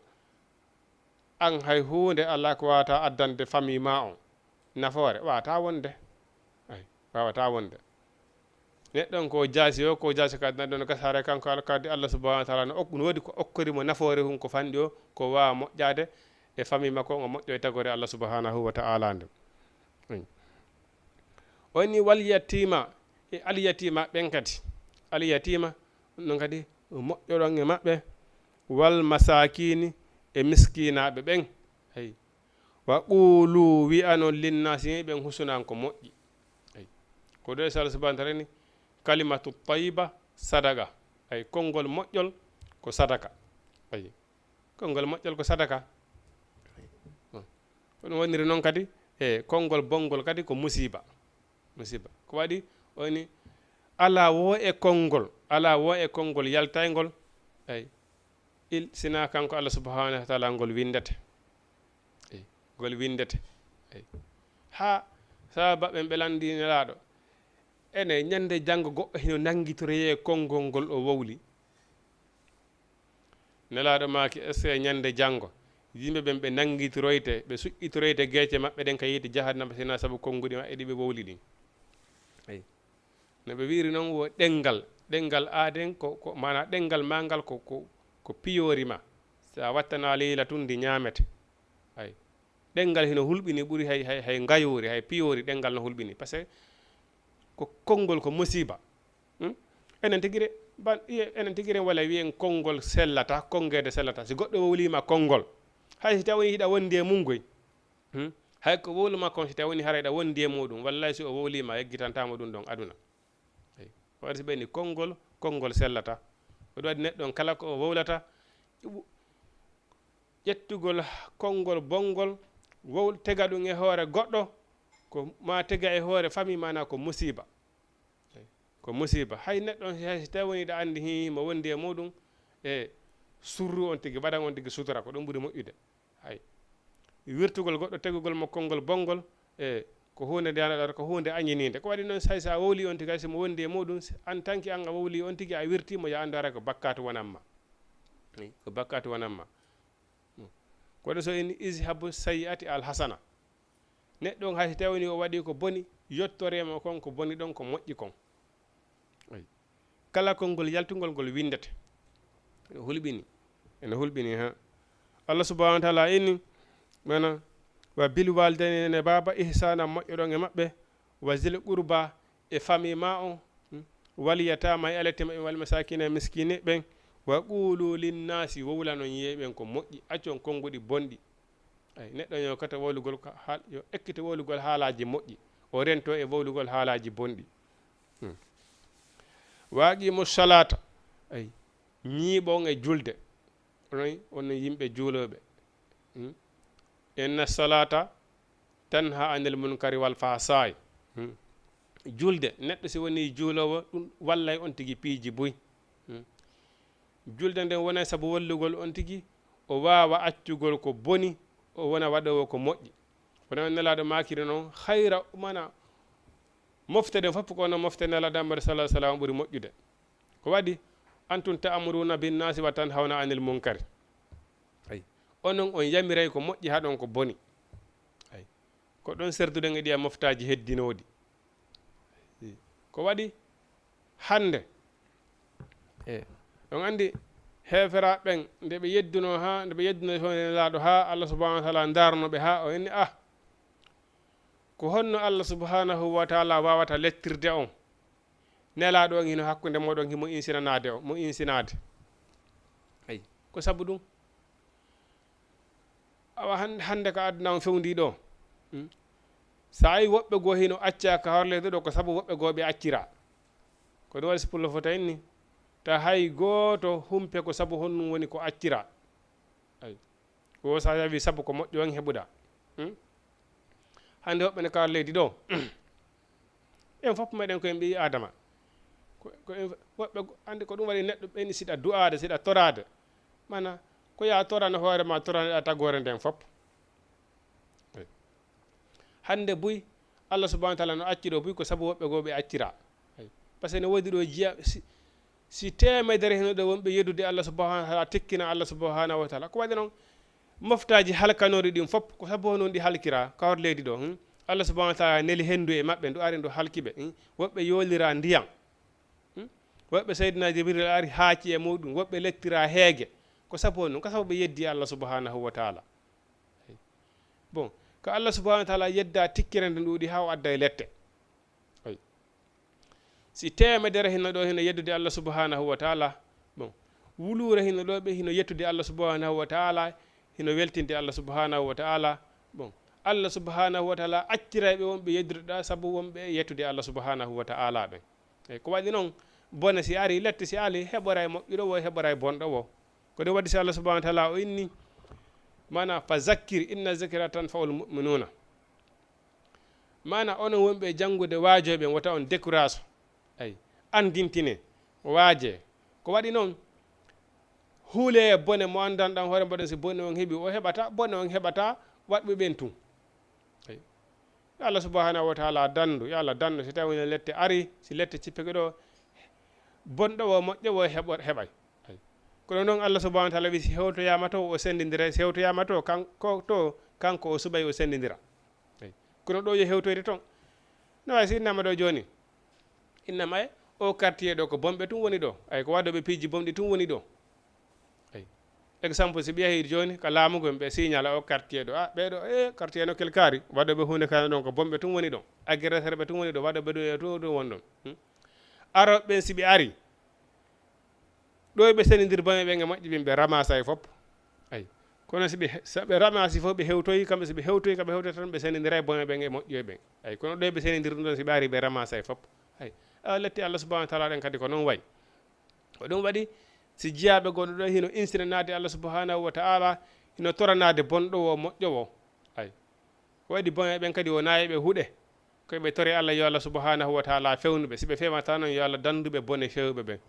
an hay huunde alaa ko waawata addande famille ma on nafoore, waawata wonde. Ay, waawata wonde. Neɗɗo on ko jaasi o, ko jaasi kadi, neɗɗo on gasa haray kanko al-, kadi Allah subhanahu wa ta'ala no ok-, no woodi ko okkori mo nafoore hun ko fanɗi o, ko waawa moƴƴaade e famille makko, o moƴƴo e tagoore Allah subhanahu wa ta'ala nden. Ay. O inni wal yatima, e al yatima ɓen kadi. Al yatima, ɗum ɗon kadi moƴƴoɗon e maɓɓe. Wal masakini, e miskinaaɓe ɓen. Ay. Wa qulu, wi'anon linnasi, ɓen husnan ko moƴƴi. Ay. Ko ɗo e Allah subhanahu wa ta'ala ni, kalimatu tayyiba sadaqa. Ay, konngol moƴƴol ko sadaka. Ay. Konngol moƴƴol ko sadaka. Ko ɗum woniri noon kadi, e konngol bonngol kadi ko musiba. Musiba. Ko waɗi? O inni, alaa wo e konngol, alaa wo e konngol yaltayngol, ay, il-, sinaa kanko Allah subhanahu wa ta'ala ngol winndete. Ay, ngol winndete. Ay. Haa sahaaba ɓen ɓe lanndii Nelaaɗo, ene ñannde janngo goɗɗo hino nanngitoyee konngol ngol o wowli. Nelaaɗo maaki, est-ce que ñannde janngo, yimɓe ɓen ɓe nanngitoroyte, ɓe suƴƴitoroyte geece maɓɓe ɗen ka yiite jahannama, sinaa sabu konnguɗi maɓɓe ɗi ɓe wowli ɗin? Ay. No ɓe wi'iri noon, wo ɗenngal, ɗenngal aaden ko, ko, maanaa ɗenngal maa ngal ko, ko, ko piyoori maa. Si a wattanaa leyla tun, ndi ñaamete. Ay. Ɗenngal hino hulɓini ɓuri hay, hay, hay ngayoori, hay piyoori, ɗenngal no hulɓini. Parce que ko konngol ko musiba. Hmm? Enen tigi de, ban-, iye, enen tigi de wala wiyen konngol sellata, konngeede sellata. Si goɗɗo wowlii ma konngol, hay si tawii hiɗa wondi e mun goy, hmm? Hay ko wowlu ma kon, si tawii haray hiɗa wondi e muɗum, wallahi si o wowlii ma, yeggitantaa mo ɗum ɗon aduna. Eyi. Waɗi si ɓe ni konngol, konngol sellata. Ko ɗum waɗi neɗɗo on kala ko o wowlata, ƴeɓu-, ƴettugol konngol bonngol, wow-, tega ɗum e hoore goɗɗo, ko ma tega e hoore famille, maanaa ko musiba. Eyi. Ko musiba. Hay neɗɗo on, hay si tawii woni ɗa anndi, hii, mo wondi e muɗum, e surru on tigi, waɗan on tigi sutura, ko ɗum ɓuri moƴƴude. Hay. Wirtugol goɗɗo, tegugol mo konngol bonngol, e ko huunde nde anndaa ko huunde añiniinde. Ko waɗi noon, hay so a wowlii on tigi, hay so mo wondi e muɗum, si en tant que an a wowlii on tigi, a wirtii mo, yo a anndu haray ko bakkaatu wonan ma. Eyi, ko bakkaatu wonan ma. Hmm. Ko waɗi so en izhabu sayyi'ati al hasana. Neɗɗo on, hay so tawii o waɗii ko boni, yottoree mo kon ko boni ɗon, ko moƴƴi kon. Eyi. Kala konngol yaltungol ngol winndete. Ene hulɓini. Ene hulɓini, ha. Allah subhanahu wa ta'ala inni, mana, wa bil walidayni, nene baaba, ihsana, moƴƴoɗon e maɓɓe, wa zil qurba, e famille ma on, hmm, wal yatama, e al yatima, wal masakina, e miskini ɓen, wa qulu linnasi, wowlanon yimɓe ɓen ko moƴƴi, accon konnguɗi bonɗi. Ay, neɗɗo yo ekkito wowlugol ka haal-, yo ekkito wowlugol haalaaji moƴƴi, o rento e wowlugol haalaaji bonɗi. Hmm. Wa aqimu salata, ay, ñiiɓon e julde. Onon, onon yimɓe juulooɓe. Hmm. Inna salata tanha anil munkari wal fahsai. Hmm. Julde, neɗɗo si woni juuloowo, ɗum wallay on tigi piiji buy. Hmm. Julde nden wonay sabu wallugol on tigi, o waawa accugol ko boni, o wona waɗoowo ko moƴƴi. Kono Nelaaɗo maakiri noon, hayra, mana, mofte ɗen fof ko no mofte Nelaaɗo Muhammad sallallahu alaihi wasallam ɓuri moƴƴude. Ko waɗi, antum ta'muruna bin nasi wa tanhawna anil munkari. Ay. Onon on yamiray ko moƴƴi, haɗon ko boni. Ay. Ko ɗon serduɗen e ɗiya moftaaji heddinooɗi. Ko waɗi hannde, e, on anndi, Heeferaaɓe ɓen, nde ɓe yeddunoo haa, nde ɓe yeddunoo toon e Nelaaɗo haa Allah subhanahu wa taala ndaarno ɓe haa o inni, ah, ko honno Allah subhanahu wa taala waawata lettirde on? Nelaaɗo on hino hakkunde mooɗon, himo insinanaade o, mo insinaade. Ay, ko sabu ɗum? Awa han-, hannde ka aduna on fewndii ɗoo. Hmm? So a yi woɓɓe goo hino accaa ka hor leydi ɗoo, ko sabu woɓɓe goo ɓe acciraa. Ko ɗum waɗi si pullo fota inni, ta hay gooto humpe ko sabu honɗum woni ko acciraa. Ay. Ko sa yawi sabu ko moƴƴo on heɓuɗaa. Hmm? Hannde woɓɓe ne ka hor leydi ɗoo. En fof meɗen ko en ɓii Adama. Ko, ko en woɓɓe go-, anndi ko ɗum waɗi neɗɗo ɓeyni siɗa du'aade, siɗa toraade. Mana, ko yaa torano hoore ma, toranoɗaa tagoore nden fof. Hannde buy, Allah subhanahu wa taala no acci ɗoo buy ko sabu woɓɓe goo ɓe acciraa. Ay. Par ce que ne woodi ɗoo jiya, si, si teemedere hino ɗoo wonɓe yeddude Allah subhanahu wa taala, tikkina Allah subhanahu wa taala. Ko waɗi noon, moftaaji halkanooɗi ɗin fof, ko sabu honɗum ɗi halkiraa, ka hor leydi ɗoo, hmm? Allah subhanahu wa taala neli henndu e maɓɓe, ndu ari ndu halki ɓe, hmm? Woɓɓe yooliraa ndiyam. Hmm? Woɓɓe Seydina Jibril ari haaci e muɗum, woɓɓe lettiraa heege. Ko sabu honɗum? Ko sabu ɓe yeddii Allah subhanahu wa taala. Bon, ko Allah subhanahu wa taala yeddaa tikkere nde ɗuuɗi haa o adda e lette. Ay. Si teemedere hino ɗoo hino yeddude Allah subhanahu wa taala, bon, wuluure hino ɗoo ɓe hino yettude Allah subhanahu wa taala, hino weltinde Allah subhanahu wa taala. Bon, Allah subhanahu wa taala acciray ɓe wonɓe yeddude ɗaa sabu wonɓe yettude Allah subhanahu wa taala ɓen. Eyi, ko waɗi noon, bone si ari, lette si ali, heɓoray moƴƴuɗo wo, heɓoray bonɗo wo. Ko ɗum waɗi si Allah subhanahu wa taala o inni, mana, fa zakkir inna zikra tanfaul mu'minuna. Mana, onon wonɓe e janngude, waajoyɓe, wota on décourage. Ay, anndintine, waaje. Ko waɗi noon, huule e bone mo anndanɗan hoore mbaɗon, si bone on heɓi, o heɓata, bone on heɓata waɗɓe ɓen tun. Ay. Yo Allah subhanahu wa taala danndu, yo Allah danndu, si tawi woni lette ari, si lette cippike ɗo, bonɗo wo, moƴƴo wo, heɓo-, heɓay. Ay. Kono noon Allah subhanahu wa taala wi, si hewtoyaama to, o senndindiray, si hewtoyaama to, kan-, ko to, kanko o subay, o senndindira. Ay. Kono ɗo yo hewtoyde toon. No wayi si innama ɗo jooni. Innama e o quartier ɗo ko bonɓe tun woni ɗo. Ay, ko waɗooɓe piiji bonɗi tun woni ɗo. Ay. Exemple, si ɓe yahii jooni ka laamu ngun, ɓe signala o quartier ɗo. Ah, ɓee ɗo, eh, quartier no kelkaari. Waɗooɓe huunde kaane ɗon ko bonɓe tun woni ɗon. Agresseur ɓe tun woni ɗon. Waɗooɓe ɗum e tun, tun woni ɗon. Hmm? Arooɓe ɓen si ɓe ari, ɗo ɓe senndindiri bonɓe ɓen e moƴƴi ɓen, ɓe ramasay fof. Ay. Kono si ɓe he-, so ɓe ramasi fof, ɓe hewtoyi, kamɓe si ɓe hewtoyi, kamɓe hewtoyi tan, ɓe senndindiray bonɓe ɓen e moƴƴi ɓen. Ay, kono ɗo ɓe senndindiri ɗon, si ɓe ari, ɓe ramasay fof. Ay. Ah, lette Allah subhanahu wa taala ɗen kadi ko noon wayi. Ko ɗum waɗi, si jiyaaɓe gonɗo ɗo hino insinanaade Allah subhanahu wa taala, hino toranaade bonɗo wo, moƴƴo wo. Ay. Ko waɗi bonɓe ɓen kadi wonaa e ɓe huɗe. Ko ɓe tori Allah, yo Allah subhanahu wa taala fewnu ɓe. Si ɓe fewata noon, yo Allah danndu ɓe bone fewɓe ɓen.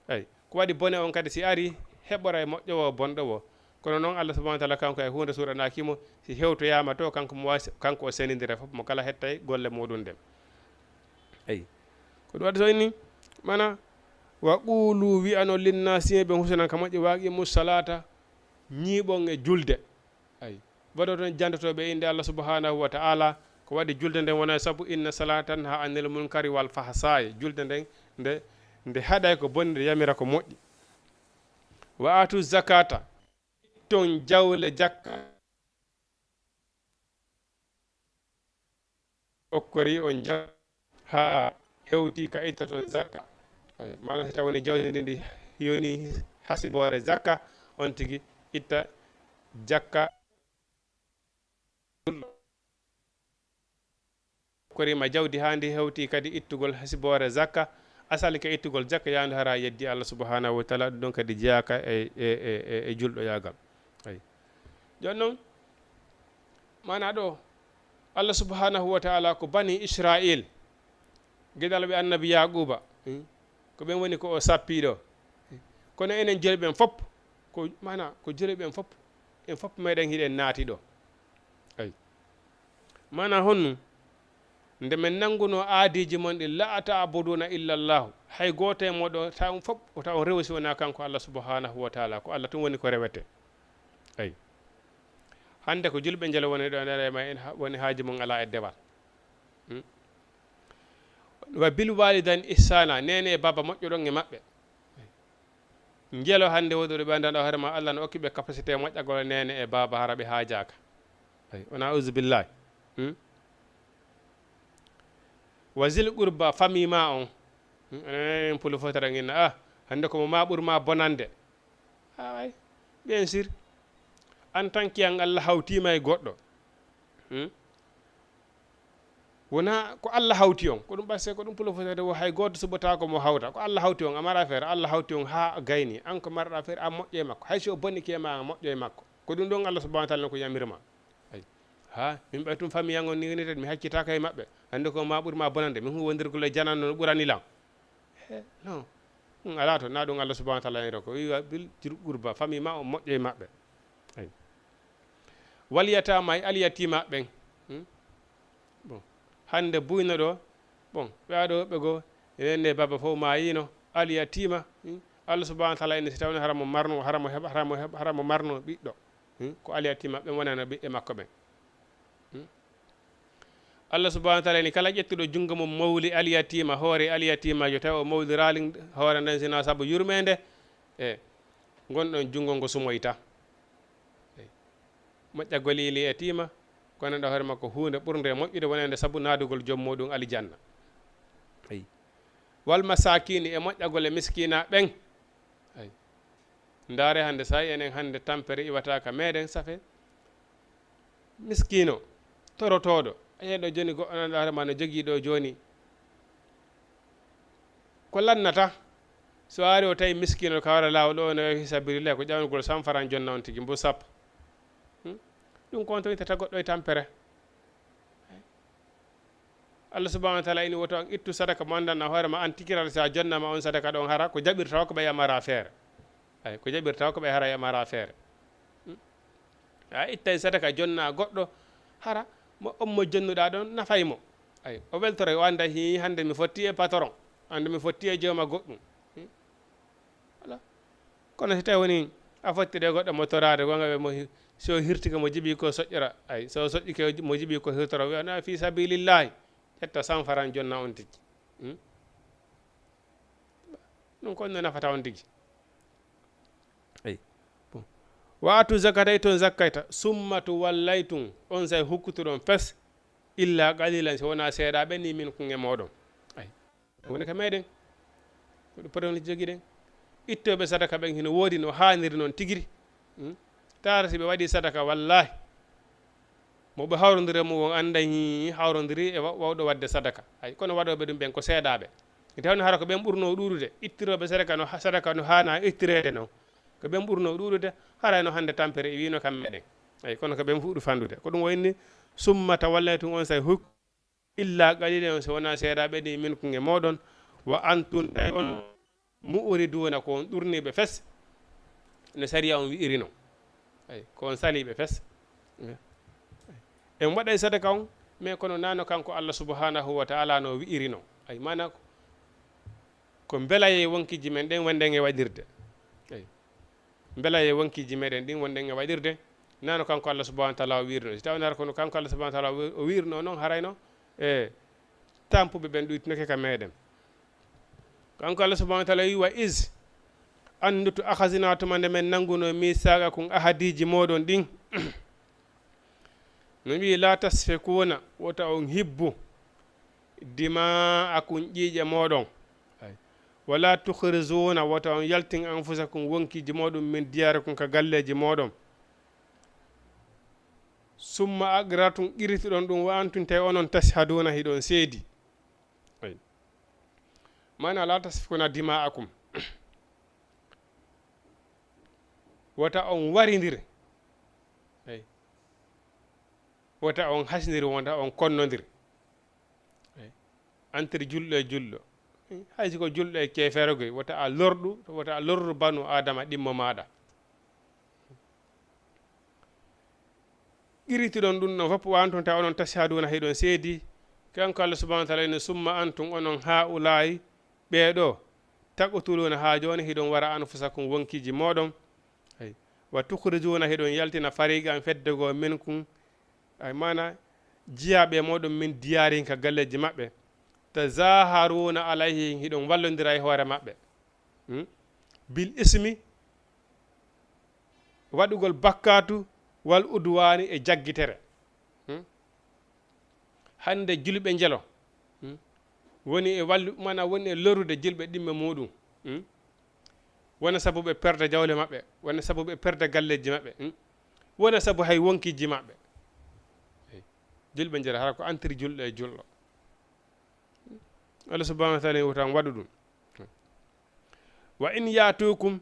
Ay, ko waɗi bone on kadi si ari, heɓoray moƴƴo wo, bonɗo wo. Kono noon Allah subhanahu wa taala kanko hay huunde suuɗanaaki mo, si hewtoyaama to, kanko mo waawi, kanko o senndindira fof, mo kala hettay golle muɗum ɗen. Ay. Ko ɗum waɗi so inni, mana, wa qulu, wi'ano linnasi, ɓe husnan ka moƴƴi, wa aqimu salata, ñiiɓon e julde. Ay. Waɗo toon jantoto ɓe innde Allah subhanahu wa ta'ala, ko waɗi julde nden wona e sabu, inna salata tanha anil munkari wal fahsai. Julde nden, nde, nde haɗay ko boni, nde yamira ko moƴƴi. Wa atu zakata, itton jawle jakka. Okkori on jawle haa hewti ka ittoton zakka. Ay, maanaam si taw woni jawdi ndi, ndi yoni hasiboore zakka, on tigi itta jakka. Okkori ma jawdi haa ndi hewti kadi ittugol hasiboore zakka. Asali ka ittugol zakka yaandu hara yeddi Allah subhanahu wa ta'ala, ɗum ɗon kadi jeyaaka e, e, e, e, e julɗoyaagal. Ay. Jooni noon, maanaa ɗo, Allah subhanahu wa ta'ala ko bani Israil, geɗalɓe annabi Yaquba, hmm? Ko ɓen woni ko o sappi ɗo. Kono enen julɓe ɓen fop, ko, maanaa ko julɓe ɓen fop, en fop meɗen hiɗen naati ɗo. Ay. Maanaa honɗum? Nde men nanngunoo aadiiji mon ɗin, la ta'buduna illa Allahu. Hay gooto e mooɗon, taw on fof, o taw on rewo si wonaa kanko Allah subhanahu wa ta'ala. Ko Allah tun woni ko rewete. Ay. Hannde ko julɓe njelo woni ɗo, nene ma en ha-, woni haaji mon alaa e dewal. Hmm? Wa bil walidayni ihsana, neene e baaba moƴƴoɗon e maɓɓe. Njelo hannde wonɗo ɓe anndanɗo hoore ma, Allah no okki ɓe capacité moƴƴagol neene e baaba, hara ɓe haajaaka. Ay, wona auzubillahi. Hmm? Wa zil qurba, famille ma on. Hmm? Enen pulu fotata nginna, ah, hannde ko mo ma ɓur ma bonande. Ah, ay, bien sûr. En tant que an Allah hawtima e goɗɗo. Hmm? Wona ko Allah hawti on. Ko ɗum ɓasse, ko ɗum pulu fotata, wo hay goto suɓata ko mo hawta. Ko Allah hawti on, amara affaire, Allah hawti on ha gayni. An ko marɗa affaire, a moƴƴo e makko. Hay si o boni ke ma, a moƴƴo e makko. Ko ɗum ɗon Allah subhanahu wa ta'ala ko yamirma. Ay. Ha, min ɓay tum famille an on ni, ni tan mi haccitaka e maɓɓe. Hannde ko ma ɓuri ma bonande, min huwondirgol e janano no ɓurani lan. He, non. Ɗum alaa to, na ɗum Allah subhanahu wa ta'ala yamiri ko. Wi wa bil jur qurba, famille ma on moƴƴo e maɓɓe. Ay. Wal yatama, e al yatima ɓen. Hmm? Bon. Hannde buyno ɗo, bon, ɓe aɗo ɓe go, enen ne baba fof maayino, al yatima. Hmm? Allah subhanahu wa ta'ala ene si tawno hara mo marno, hara mo heɓa, hara mo heɓa, hara mo marno ɓiɗɗo. Hmm? Ko al yatima ɓen wonano ɓiɓɓe makko ɓen. Hmm? Allah subhanahu wa ta'ala ni kala ƴettuɗo junngo mum mawli al yatima, hoore al yatimajo, tawi o mawliraali hoore nden sina sabu yurmeende, e ngon ɗon junngo ngo sumoyta. E moƴƴagol ili yatima, ko nanda hoore makko huunde ɓurnde moƴƴude wonande sabu naadugol joom muɗum aljanna. Ay. Wal masakini, e moƴƴagol e miskina ɓen. Ay. Ndaare hannde, so a yi enen hannde tampere iwata ka meɗen, safe miskino, torotooɗo. A yiyay ɗo jooni goɗɗo nanda hoore ma no jogii ɗo jooni. Ko lannata, so ari o tawi miskino ka wara laawol ɗo, no fi sabilillah, ko ƴawnugol san faran jonna on tigi, mbo sappo. Hmm? Ɗum ko on tawitata goɗɗo e tampere. Allah subhanahu wa ta'ala ini woto an ittu sadaka mo anndanɗa hoore ma, an tikirata si a jonnama on sadaka ɗon hara, ko jaɓirta o ko ɓe yamara feere. Ay, ko jaɓirta o ko ɓe hara yamara feere. Hmm? A ittay sadaka jonna goɗɗo, hara mo, on mo jonnuɗa ɗon nafay mo. Ay, o weltoroy, o annda hi hannde mi fotti e patron, hannde mi fotti e jooma goɗɗum. Hmm? Voilà. Kono si tawi woni a fotti ɗe goɗɗo mo toraade, gonga ɓe mo hi-, si o hirtike mo jiɓi ko soƴƴora, ay, so o soƴƴike mo jiɓi ko hirtora, wiya na fi sabilillahi, ƴetta san faran jonna on tigi. Hmm? Ɗum ko no nafata on tigi. Ay. Bon. Wa atu zakata, itton zakkayta, summa tuwallaytum, on say hukkutuɗon fes, illa qalilan, si wona seeɗaɓe ni min kun e moɗon. Ay. Woni ka meɗen. Ko ɗum poɗon jogiɗen. Ittoɓe sadaka ɓen hino woodi no haaniri noon tigiri. Hmm? Taara si ɓe waɗi sadaka, wallahi. Mo ɓe hawrondiri e mum on annday hawrondiri e wa-, wawɗo waɗde sadaka. Ay, kono waɗooɓe ɗum ɓen ko seeɗaaɓe. Mi tawni hara ko ɓen ɓurnoo ɗuuɗude. Ittirooɓe sadaka no, sadaka no haana ittireede noon. Ko ɓen ɓurnoo ɗuuɗude, haray no hannde tampere e wiino kam meɗen. Ay, kono ko ɓen fuɗu fandude. Ko ɗum o inni, summa tawallaytum, on say huk-, illa qalilan, so wonaa seeɗaaɓe ni minkum e mooɗon, wa antum, tawi on mu'riduuna, ko on ɗurniiɓe fes, no sariya on wi'iri non. Ay, ko on saliiɓe fes. En waɗay sadaka on, mais kono nano kanko Allah subhanahu wa ta'ala no wi'iri non. Ay, mana ko, ko mbelayee wonkiji men ɗen wonɗen e waɗirde. Ay. Mbelayee wonkiji meɗen ɗin wonɗen e waɗirde, nano kanko Allah subhanahu wa ta'ala o wi'iri non. Si tawno hara kono kanko Allah subhanahu wa ta'ala o wi-, o wi'irno non, harayno e tampuɓe ɓen ɗuytinoke ka meɗen. Kanko Allah subhanahu wa ta'ala wi, wa is, anndutu, akhazna, tuma nde men nanguno, misaqakum, ahadiiji moɗon ɗin. No wi'i, la tasfikuna, wota on hibbu, dima'akum, ƴiiƴe moɗon. Ay. Wala tukhrijuuna, wota on yaltin, anfusakum, wonkiji moɗon, min diyarikum, ka galleji moɗon. Summa aqrartum, qirrituɗon ɗum, wa antum, tawi onon, tashhaduuna, hiɗon seedi. Ay. Mana la tasfikuna dima'akum. Wota on warindir. Ay. Wota on hasndir, wota on konnondir. Ay. Entre julɗo e julɗo. Hay si ko julɗo e keefeero goy, wota a lorɗu, wota a lorru banu Adama ɗimmo maaɗa. Qirrituɗon ɗum ɗon fof, wa antum, tawi onon, tashhaduuna, hiɗon seedi. Kanko Allah subhanahu wa ta'ala ene, summa antum, onon, haa'ulaa'i, ɓee ɗoo, taqtuluuna, haa jooni hiɗon wara, anfusakum, wonkiji mooɗon. Ay. Wa tukhrijuuna, hiɗon yaltina, fariqan, fedde goo, minkum, ay, maana, jiyaaɓe mooɗon, min diyaarihim, ka galleeji maɓɓe. Tazaharuuna alayhim, hiɗon wallondira e hoore maɓɓe. Hmm? bil ismi, waɗugol bakkaatu, wal udwaani, e jaggitere. Hmm? Hannde julɓe njelo, hmm? Woni e wallu, maanaam woni e lorude julɓe ɗimme muɗum. Hmm? Wona sabu ɓe perda jawle maɓɓe, wona sabu ɓe perda galleeji maɓɓe. Hmm? Wona sabu hay wonkiiji maɓɓe. Eyi. Julɓe njelo, hara ko entre julɗo e julɗo. Allah subhanahu wa taala en wota on waɗu ɗum. Wa in yatukum,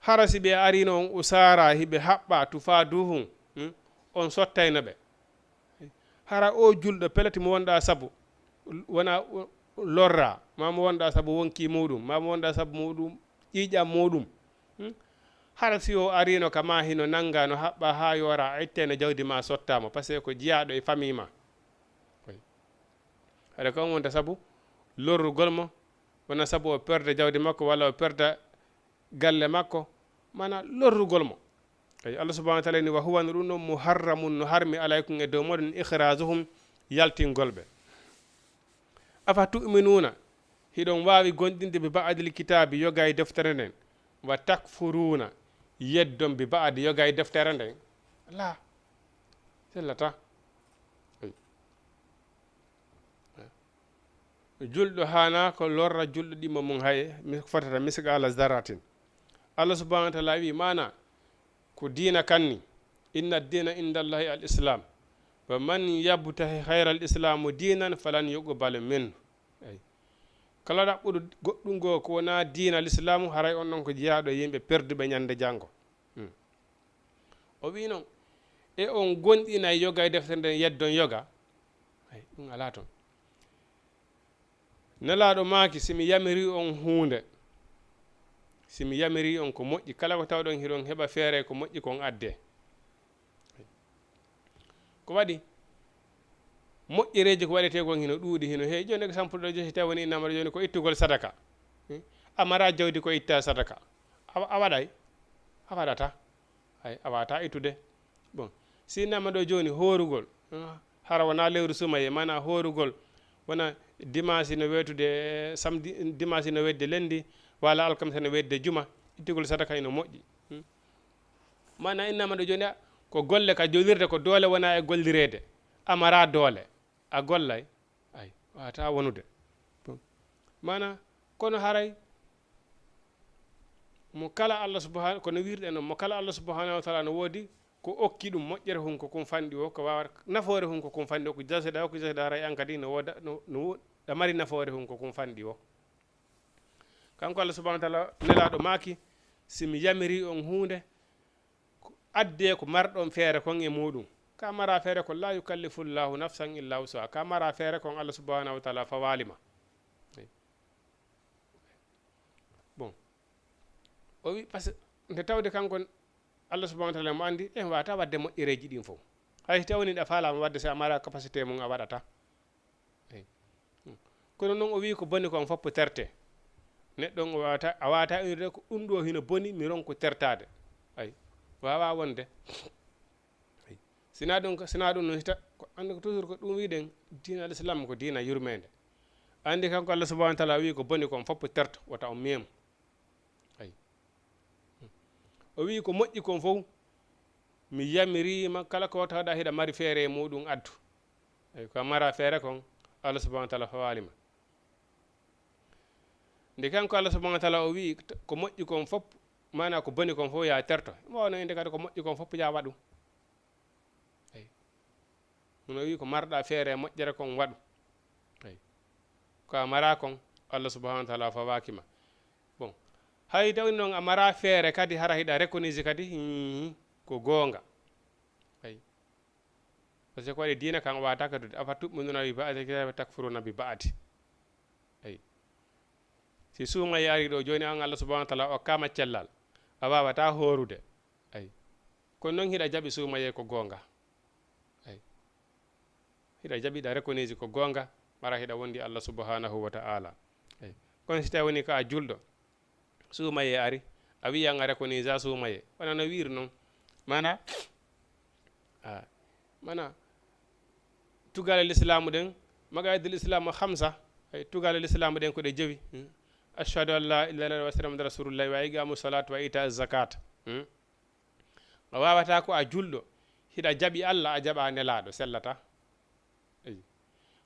hara si ɓe arino on usaara, hiɓe haɓɓa, tufaduhum, hmm? On sottayno ɓe. Hara o julɗo pelati mo wonɗa sabu, wona lorra, ma mo wonɗa sabu wonki muɗum, ma mo wonɗa sabu muɗum, ƴiiƴam muɗum. Hmm? Hara si o arino ka ma hino nanga, no haɓɓa ha yora, a itteno jawdi ma, sottamo, parce que ko jiyaaɗo e famille ma. Haɗa ko on wonta sabu lorrugol mo, wona sabu o perda jawdi makko, walla o perda galle makko, mana lorrugol mo. Eyi, Allah subhanahu wa taala ni, "Wa huwa", no ɗum ɗon, "muharramun", no harmi, "alaykum", e dow moɗon, "ikhrajuhum", yaltingol ɓe. "Afa tu'minuna", hiɗon waawi gonɗinde, "bi ba'dil kitaabi", yoga e deftere nden, "wa takfuruna", yeddon, "bi ba'di", yoga e deftere nden? La, sellata. Eyi. Julɗo haana ko lorra julɗo ɗimmo mum hay mi-, fotata misqaala zarratin. Allah subhanahu wa taala wi, maana ko diina kanni, "Inna diina inda Allahi al islam, wa man yabtahi hayra al islamu diinan falan yuqbal minhu." Eyi. Kala ɗaɓɓuɗo goɗɗum goo ko wonaa diina lislaamu, haray on ɗon ko jeyaaɗo e yimɓe perduɓe ñande janngo. Hmm. O wi noon, e on gonɗinay yoga e deftere nden, yeddon yoga? Ay, ɗum alaa toon. Nelaaɗo maaki, si mi yamiri on huunde, si mi yamiri on ko moƴƴi, kala ko tawɗon hiɗon heɓa feere ko moƴƴi kon adde. Ko waɗi? Moƴƴereeji ko waɗetee kon hino ɗuuɗi, hino heewi. Jooni, exemple ɗo, jooni, si tawi woni innama ɗo, jooni, ko ittugol sadaka. Hmm? A mara jawdi ko itta sadaka. A, a waɗay? A waɗata. Ay, a wata ittude. Bon, si innama ɗo jooni hoorugol, ah, hara wona lewru sumaye, mana hoorugol, wona dimanche no weetude, eh, samedi, dimanche no wedde lendi, walla alkamisa no wedde juma, ittugol sadaka ino moƴƴi. Hmm? Mana innama ɗo jooni, ah, ko golle ka jolirde, ko doole wona e gollireede. A mara doole, a gollay. Ay, wata wonude. Bon. Mana, kono haray, mo kala Allah subhanahu, kono wirɗe noon, mo kala Allah subhanahu wa taala no woodi ko okki ɗum, moƴƴere hun ko kun fanɗi o, ko wawa nafoore hun ko kun fanɗi o, ko jaseɗa o, ko jaseɗa haray an kadi no wooda, no, no wo-, ɗa mari nafoore hun ko kun fanɗi o. Kanko Allah subhanahu wa taala, nelaaɗo maaki, si mi yamiri on huunde, ko addee ko marɗon feere kon e muɗum. Ka mara feere kon, la yukallifu llahu nafsan illa wusaha. Ka mara feere kon, Allah subhanahu wa taala fawaali ma. Bon. O wi, parce que nde tawde kanko Allah subhanahu wa taala mo andi, en wata wadde moƴƴereeji ɗin fof. Hay si tawni ɗa faalama wadde, si a mara capacité mum, a waɗata. Eyi. Kono noon o wi ko boni kon fof terte. Neɗɗo on o wata, a wata inude ko ɗum ɗo hino boni, mi ronku tertade. Ay, wawa wonde. Ay. Sina ɗum, sina ɗum noon hita, ko andi ko toujours ko ɗum wiɗen, diina l'islam ko diina yurmende. Andi kanko Allah subhanahu wa taala wi ko boni kon fof terto, wota on mem. Ay. O wi ko moƴƴi kon fof, mi yamirima kala ko tawɗa hiɗa mari feere e muɗum addu. Ay, ko a mara feere kon, Allah subhanahu wa taala fawalima. Nde kanko Allah subhanahu wa taala o wi ko moƴƴi kon fof, mana ko boni kon fof ya terto. Mo wano inde kadi ko moƴƴi kon fof ya waɗu. Eyi. Hono wi ko marɗa feere moƴƴere kon waɗu. Eyi. Ko a mara kon, Allah subhanahu wa taala fawaaki ma. Bon. Hay tawni noon a mara feere kadi hara hiɗa reconnaître kadi, hii, ko goonga. Eyi. Parce que ko waɗi diina kan wata ka dude. Afa tu'minuna bi ba'di kitabi wa takfuruna bi ba'di. Eyi. Si suumaye ari ɗo, jooni an Allah subhanahu wa taala okkama cellal. A wawata hoorude. Eyi. Kono noon hiɗa jaɓi suumaye ko goonga. Eyi. Hiɗa jaɓi, ɗa reconnaître ko goonga, mara hiɗa wondi Allah subhanahu wa ta'ala. Eyi. Kono si tawi woni ko a julɗo, suumaye ari, a wiyan a reconnaître suumaye. Wona no wiiri noon. Mana, a, mana, tugale lislaamu ɗen, maqaidul islamu khamsa, ay, tugale lislaamu ɗen ko ɗe jowi. Hmm. Ashhadu an la ilaha illallah wa sallam rasulullah wa iqamu salat wa ita zakat. Hmm? A wawata ko a julɗo, hiɗa jaɓi Allah, a jaɓa nelaɗo, sellata. Eyi.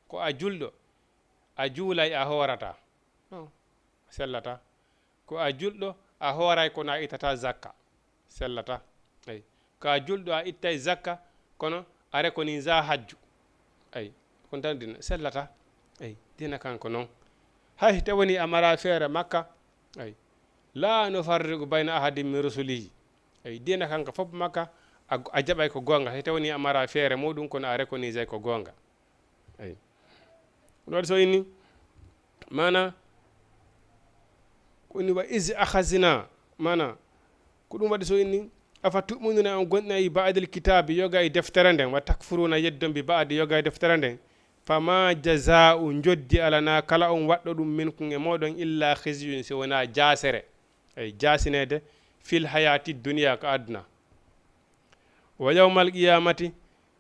Ko a julɗo, a juulay, a hoorata. No, sellata. Ko a julɗo, a hooray kono a ittata zakka. Sellata. Eyi. Ko a julɗo, a ittay zakka, kono a rekonisa hajju. Eyi. Kon tan dina sellata. Eyi. Dina kanko non. Hay te woni a mara feere makka. Eyi. La nufarriqu bayna ahadin min rusulihi. Eyi. Dina kanko fof makka a, a jaɓay ko goonga. Hay te woni a mara feere muɗum kono a rekonisay ko goonga. Eyi. Ɗum waɗi so inni, mana, ko inni wa is akhazna, mana, ko ɗum waɗi so inni, afa tu'minuna, on gonɗina e ba'dil kitabi, yoga e deftere nden, wa takfuruna, yeddon bi ba'di, yoga e deftere nden, fama jaza'u, njoddi alana, kala on waɗɗo ɗum minkum e moɗon, illa khizyun, si wona jaasere, eyi, jaasinede, fil hayati dunya, ko aduna. Wa yawmal qiyamati,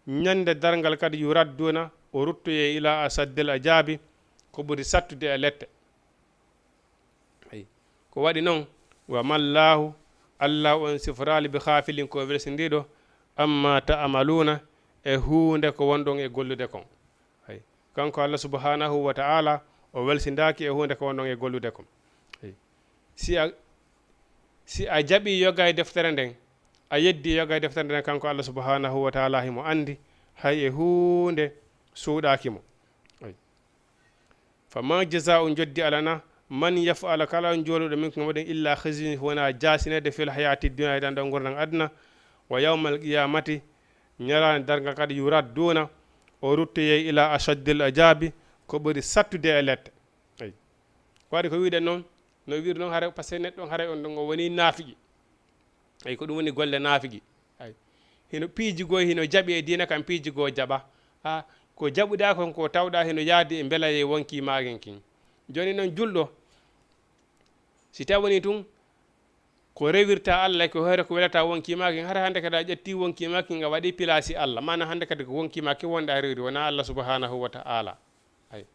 ñande darngal kadi, yuradduna, o ruttoye ila asaddil ajabi, ko ɓuri sattude e lette. Ayi. Ko waɗi noon, wa mallahu, Allah on siforaali bi khafilin ko welsindiiɗo, amma ta'maluna, e huunde ko wonɗon e gollude kon. Ayi. Kanko Allah subhanahu wa ta'ala, o welsindaaki e huunde ko wonɗon e gollude kon. Ayi. Si a, si a jaɓi yoga e deftere nden, a yeddi yoga e deftere nden, kanko Allah subhanahu wa ta'ala himo anndi, hay e huunde suuɗaaki mo. Ayi. Fama jaza'u, njoddi alana, man yaf'ala, kala on jooluɗo minkum moɗon, illa khizyun, wona jaasinede, fil hayati dunya, e ɗan ɗon ngurndan aduna, wa yawmal qiyamati, ñalaande darngal kadi, yuradduna, o ruttoyey ila ashaddil ajabi, ko ɓuri sattude e lette. Ayi. Ko waɗi ko wiɗen noon, no wiɗen noon, haray, parce que neɗɗo on haray on ɗon o woni naafiqi. Ayi, ko ɗum woni golle naafiqi. Ayi. Hino piiji goo, hino jaɓi e diina kan, piiji goo jaɓa. Ha, ko jaɓuɗaa kon, ko tawɗaa hino yaadi e mbelaye wonkii maa kin. Jooni noon julɗo, si tawii woni tun, ko rewirta Allah, ko hoore ko welata wonkii maa kin, hara hannde kadi a ƴetti wonkii maa kin, a waɗi pilaasi Allah. Maana hannde kadi ko wonkii maa kin wonɗaa rewri, wonaa Allah subhanahu wa ta'ala. Ayi.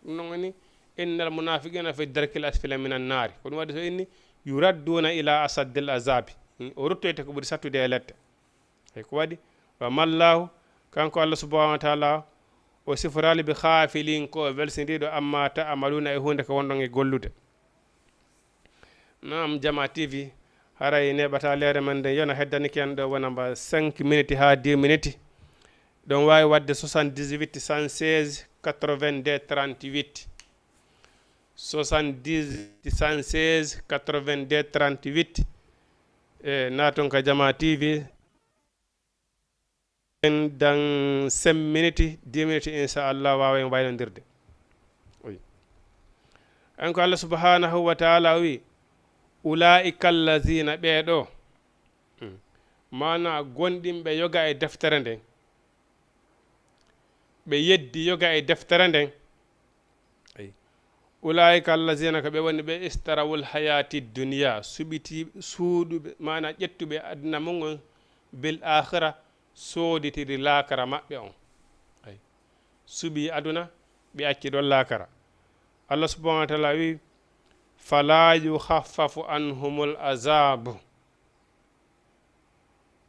Ɗum noon woni, innal munafiqina fi darkil asfali minan naari. Ko ɗum waɗi so inni, yuradduna ila asaddil azabi. O ruttoyte ko ɓuri sattude e lette. Eyi, ko waɗi? Wa mallahu, kanko Allah subhanahu wa ta'ala, o siforaali bi khafilin, ko o welsindiiɗo, amma ta'maluna, e huunde ko wonɗon e gollude. Naam, Jama T V, haray neeɓata leere men nden yona, heddanike en ɗo wona mba cinq minutes haa dix minutes. Ɗon waawi waɗde soixante-dix-huit, cent seize, quatre-vingt-deux, trente-huit. Soixante-dix, cent seize, quatre-vingt-deux, trente-huit. E, naaton ka Jama T V. En dans cinq minutes, dix minutes, inchallah, waawen waynondirde. Oui. En ko Allah subhanahu wa ta'ala o wi, "Ulaa'ika allazina", ɓee ɗo, hmm, maana gonɗinɓe yoga e deftere nden, ɓe yeddi yoga e deftere nden. Ayi. "Ulaa'ika allazina", ko ɓe woni ɓe, "ishtarawul hayati dunya", suɓiti suuɗuɓe, maana ƴettuɓe aduna mum on, "bil akhira", sooditiri laakara maɓɓe on. Ayi. Suɓi aduna, ɓe acci ɗon laakara. Allah subhanahu wa ta'ala wi, "Fala yukhaffafu anhumul azabu."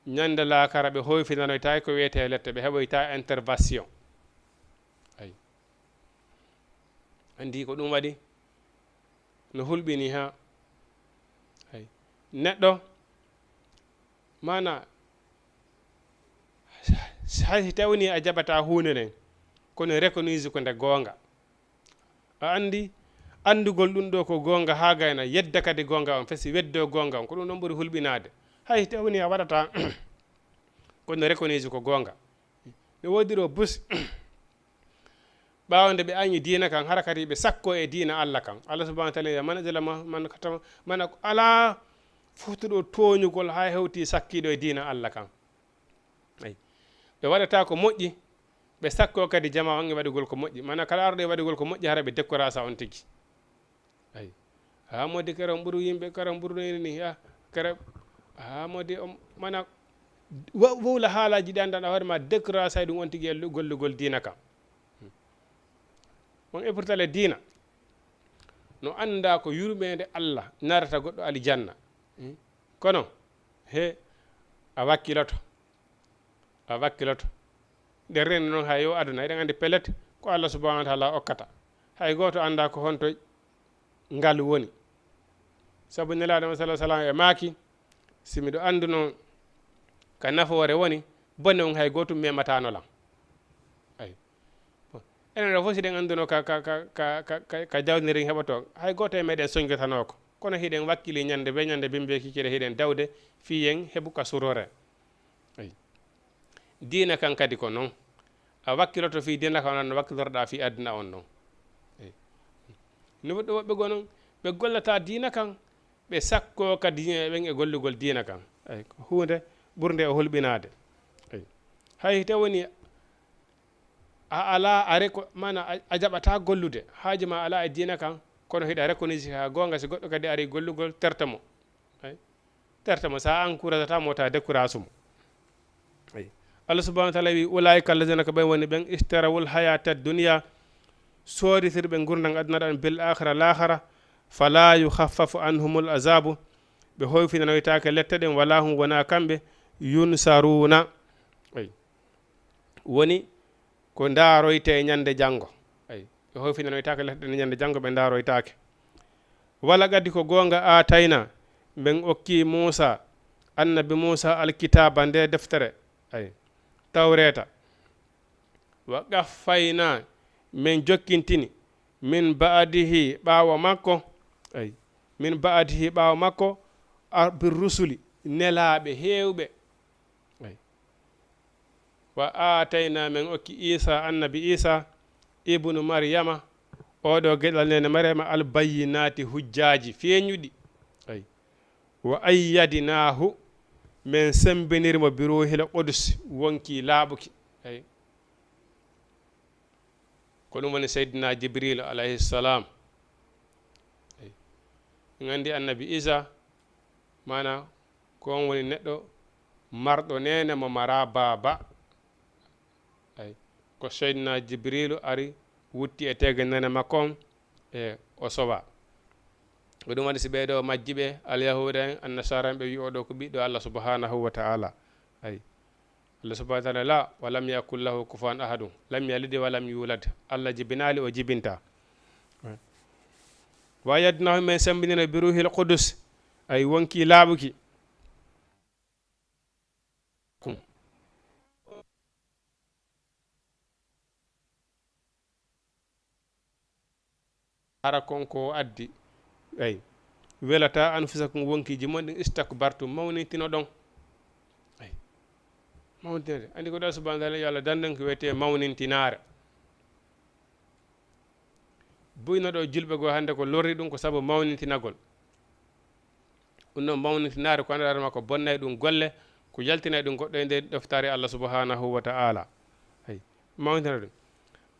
Ñande laakara ɓe hoyfinanoytaake ko wiyetee lette, ɓe heɓoyta intervention. Ayi. Anndi ko ɗum waɗi? No hulɓini ha. Ayi. Neɗɗo, maana, hay si tawni a jaɓata huunde nden, kono reconnaisse ko nde goonga. A anndi, anndugol ɗum ɗo ko goonga haa gayna, yedda kadi goonga on, fesi weddoo goonga on, ko ɗum ɗon ɓuri hulɓinaade. Hay si tawni a waɗata, kono reconnaisse ko goonga. No woodi ɗo bus, ɓaawo nde ɓe añi diina kan, hara kadi ɓe sakko e diina Allah kan. Allah subhanahu wa ta'ala wiya, "Man azlama, man katama, man ak-," alaa fottuɗo tooñugol haa hewti sakkiiɗo e diina Allah kan. Ayi. Ɓe waɗata ko moƴƴi, ɓe sakko kadi jama on e waɗugol ko moƴƴi. Maana kala arɗo e waɗugol ko moƴƴi, hara ɓe découragea on tigi. Ayi. Haa modi kere on ɓuru yimɓe, kere on ɓuru no iri ni, haa kere, haa modi on, maana, wa-, wowla haalaaji ɗi anndanɗaa hoore ma, découragea ɗum on tigi e lu-, gollugol diina kan. On e pourtale diina. No anndaa ko yurmeende Allah narata goɗɗo alijanna. Hmm? Kono, he, a wakkiloto. A wakkiloto. Ɗen renndo noon hay o aduna, eɗen anndi pellet ko Allah subhanahu wa taala okkata. Hay gooto anndaa ko honto ngal woni. Sabu Nelaaɗo mo sallallahu alaihi wasallam e maaki, si miɗo annduno ka nafoore woni, bone on hay gootum memataano lan. Ay. Bon. Enen ɗo fof si ɗen annduno ka, ka, ka, ka, ka, ka, ka jawdi ndin heɓotoo, hay gooto e meɗen soñjotanoo ko. Kono hiɗen wakkili ñande be ñande bimbe kikiɗe hiɗen dawde fii en heɓu ka surore. Ay. Diina kan kadi ko noon. A wakkiloto fii diina kan, no wakkilorɗaa fii aduna on noon. Ay. No woɗɓe woɗɓe goo noon, ɓe gollata diina kan, ɓe sakkoo kadi yimɓe ɓen e gollugol diina kan. Ay, ko huunde ɓurnde o hulɓinaade. Ay. Hay te woni a alaa, a reko-, maanaa a, a jaɓataa gollude, haaju ma alaa e diina kan, kono hiɗa reconnaître ka goonga si goɗɗo kadi ari gollugol, terta mo. Ay. Terta mo, sa encouragata mo, ta décourage mo. Ay. Allah subhanahu wa taala wi, "Ulaika allazina," ko ɓen woni ɓen, "ishtarawul hayata dunya," sooditirɓe ngurndan aduna ɗan, "bil akhira," lahara, "fala yukhaffafu anhumul azabu," ɓe hoyfinanoytaake lette ɗen, "wala hum," wona kamɓe, "yunsaruna." Ay. Woni ko ndaaroyte ñande janngo. Ay, ɓe hoyfinanoytaake lette ɗen ñande janngo, ɓe ndaaroytaake. Wala kadi ko goonga, "aatayna," men okki Muusa, annabi Muusa, "alkitaaba," nde deftere, ay, Tawreeta. "Wa qaffayna," men jokkintini, "min ba'dihi," ɓaawo makko, ay, "min ba'dihi," ɓaawo makko, ar-, "bir rusuli," nelaaɓe heewɓe. Ay. "Wa aatayna," men okki Iisa, annabi Iisa, "ibnu Maryama," oo ɗoo geɗal neene Maryama, "al bayyinaati," hujjaaji feeñuɗi. Ay. "Wa ayyadnaahu," men semmbiniri mo, "bi ruuhil qudus," wonkii laaɓuki. Ay. Ko ɗum woni Seydina Jibriilu alayhi salaam. Ay. En anndi annabi Iisa, maanaa ko on woni neɗɗo marɗo neene mo maraa baaba. Ay, ko Seydina Jibriilu ari, wutti e teege neene makko on, e o sowa. Ko ɗum waɗi si ɓee ɗoo majji ɓe, Alyahuuda en, Annasaara en, ɓe wi'i oo ɗoo ko ɓiɗɗo Allah subhanahu wa ta'ala. Ay. Allah subhanahu wa ta'ala la, "wa lam yakun lahu kufuwan ahadun, lam yalid wa lam yulad." Allah jibinaali, o jibinta. "Wa ayyadnahu," men semmbinira, "bi ruuhil qudus," ay, wonkii laaɓuki. Hara kon ko o addi. Ay. "Welata anfusakum," wonkiiji mon ɗin, "istakbartum," mawnintino ɗon. Ay. Mawnintino ɗon. Anndi ko ɗo subhanahu wa ta'ala, yo Allah dandan ko wiyetee mawnintinaare. Buyno ɗo julɓe goo hannde ko lorri ɗum ko sabu mawnintinagol. Ɗum noon mawnintinaare ko anndaɗaa ma ko bonnay ɗum golle, ko yaltinay ɗum goɗɗo e nder ɗoftaare Allah subhanahu wa ta'ala. Ay, mawnintinaare ɗum.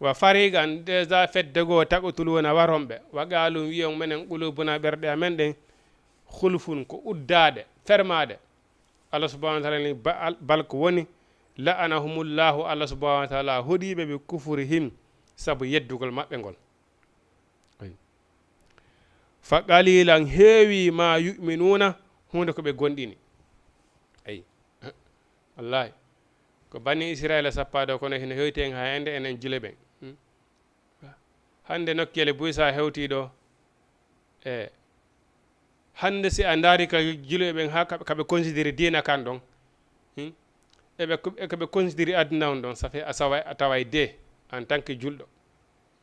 "Wa fariqan," déjà fedde goo, "taqtuluuna," waron ɓe. "Wa qaaluu," wiyon menen, "quluubuna," ɓerɗe amen ɗen, "ghulfun," ko uddaade, fermaade. Allah subhanahu wa ta'ala ni ba-, al-, bal ko woni, "la'anahumullahu," Allah subhanahu wa ta'ala hoɗiiɓe, "bi kufrihim," sabu yeddugol maɓɓe ngol. Ay. "Fa qalilan," heewi, "ma yu'minuna," huunde ko ɓe gomɗini. Ay. Wallahi. Ko bani Israila sappaa ɗo, kono hino hewti en haa hannde enen jule ɓen. Hmm? Hannde nokkeele buy sa hewti ɗo, e hannde si a ndaari ka jule ɓen haa ka, ka ɓe considéré diina kan ɗon. Hmm? E ɓe, e ka ɓe considéré aduna on ɗon, ça fait a sawa-, a taway de en tant que julɗo.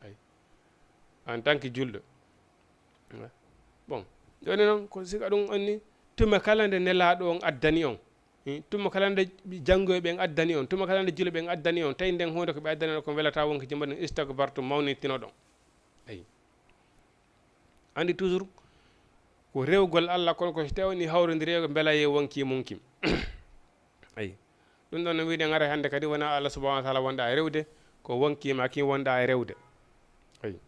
Ay. En tant que julɗo. Bon, jooni noon, ko sika ɗum onni, tuma kala nde Nelaaɗo on addani on, eh, tuma kala nde janngoyɓe ɓen addani on, tuma kala nde julɓe ɓen addani on, tawi nden huunde ko ɓe addani on kon welata wonki jimba ɗum, istakbartum, mawnintinoɗon. Eyi. Anndi toujours ko rewgol Allah, kono ko so tawni hawrondiri e ko mbela ye wonki mum kim. Eyi. Ɗum ɗon no wiide ngara hannde kadi wona Allah subhanahu wa ta'ala wonɗa e rewde, ko wonki ma kin wonɗa e rewde. Eyi.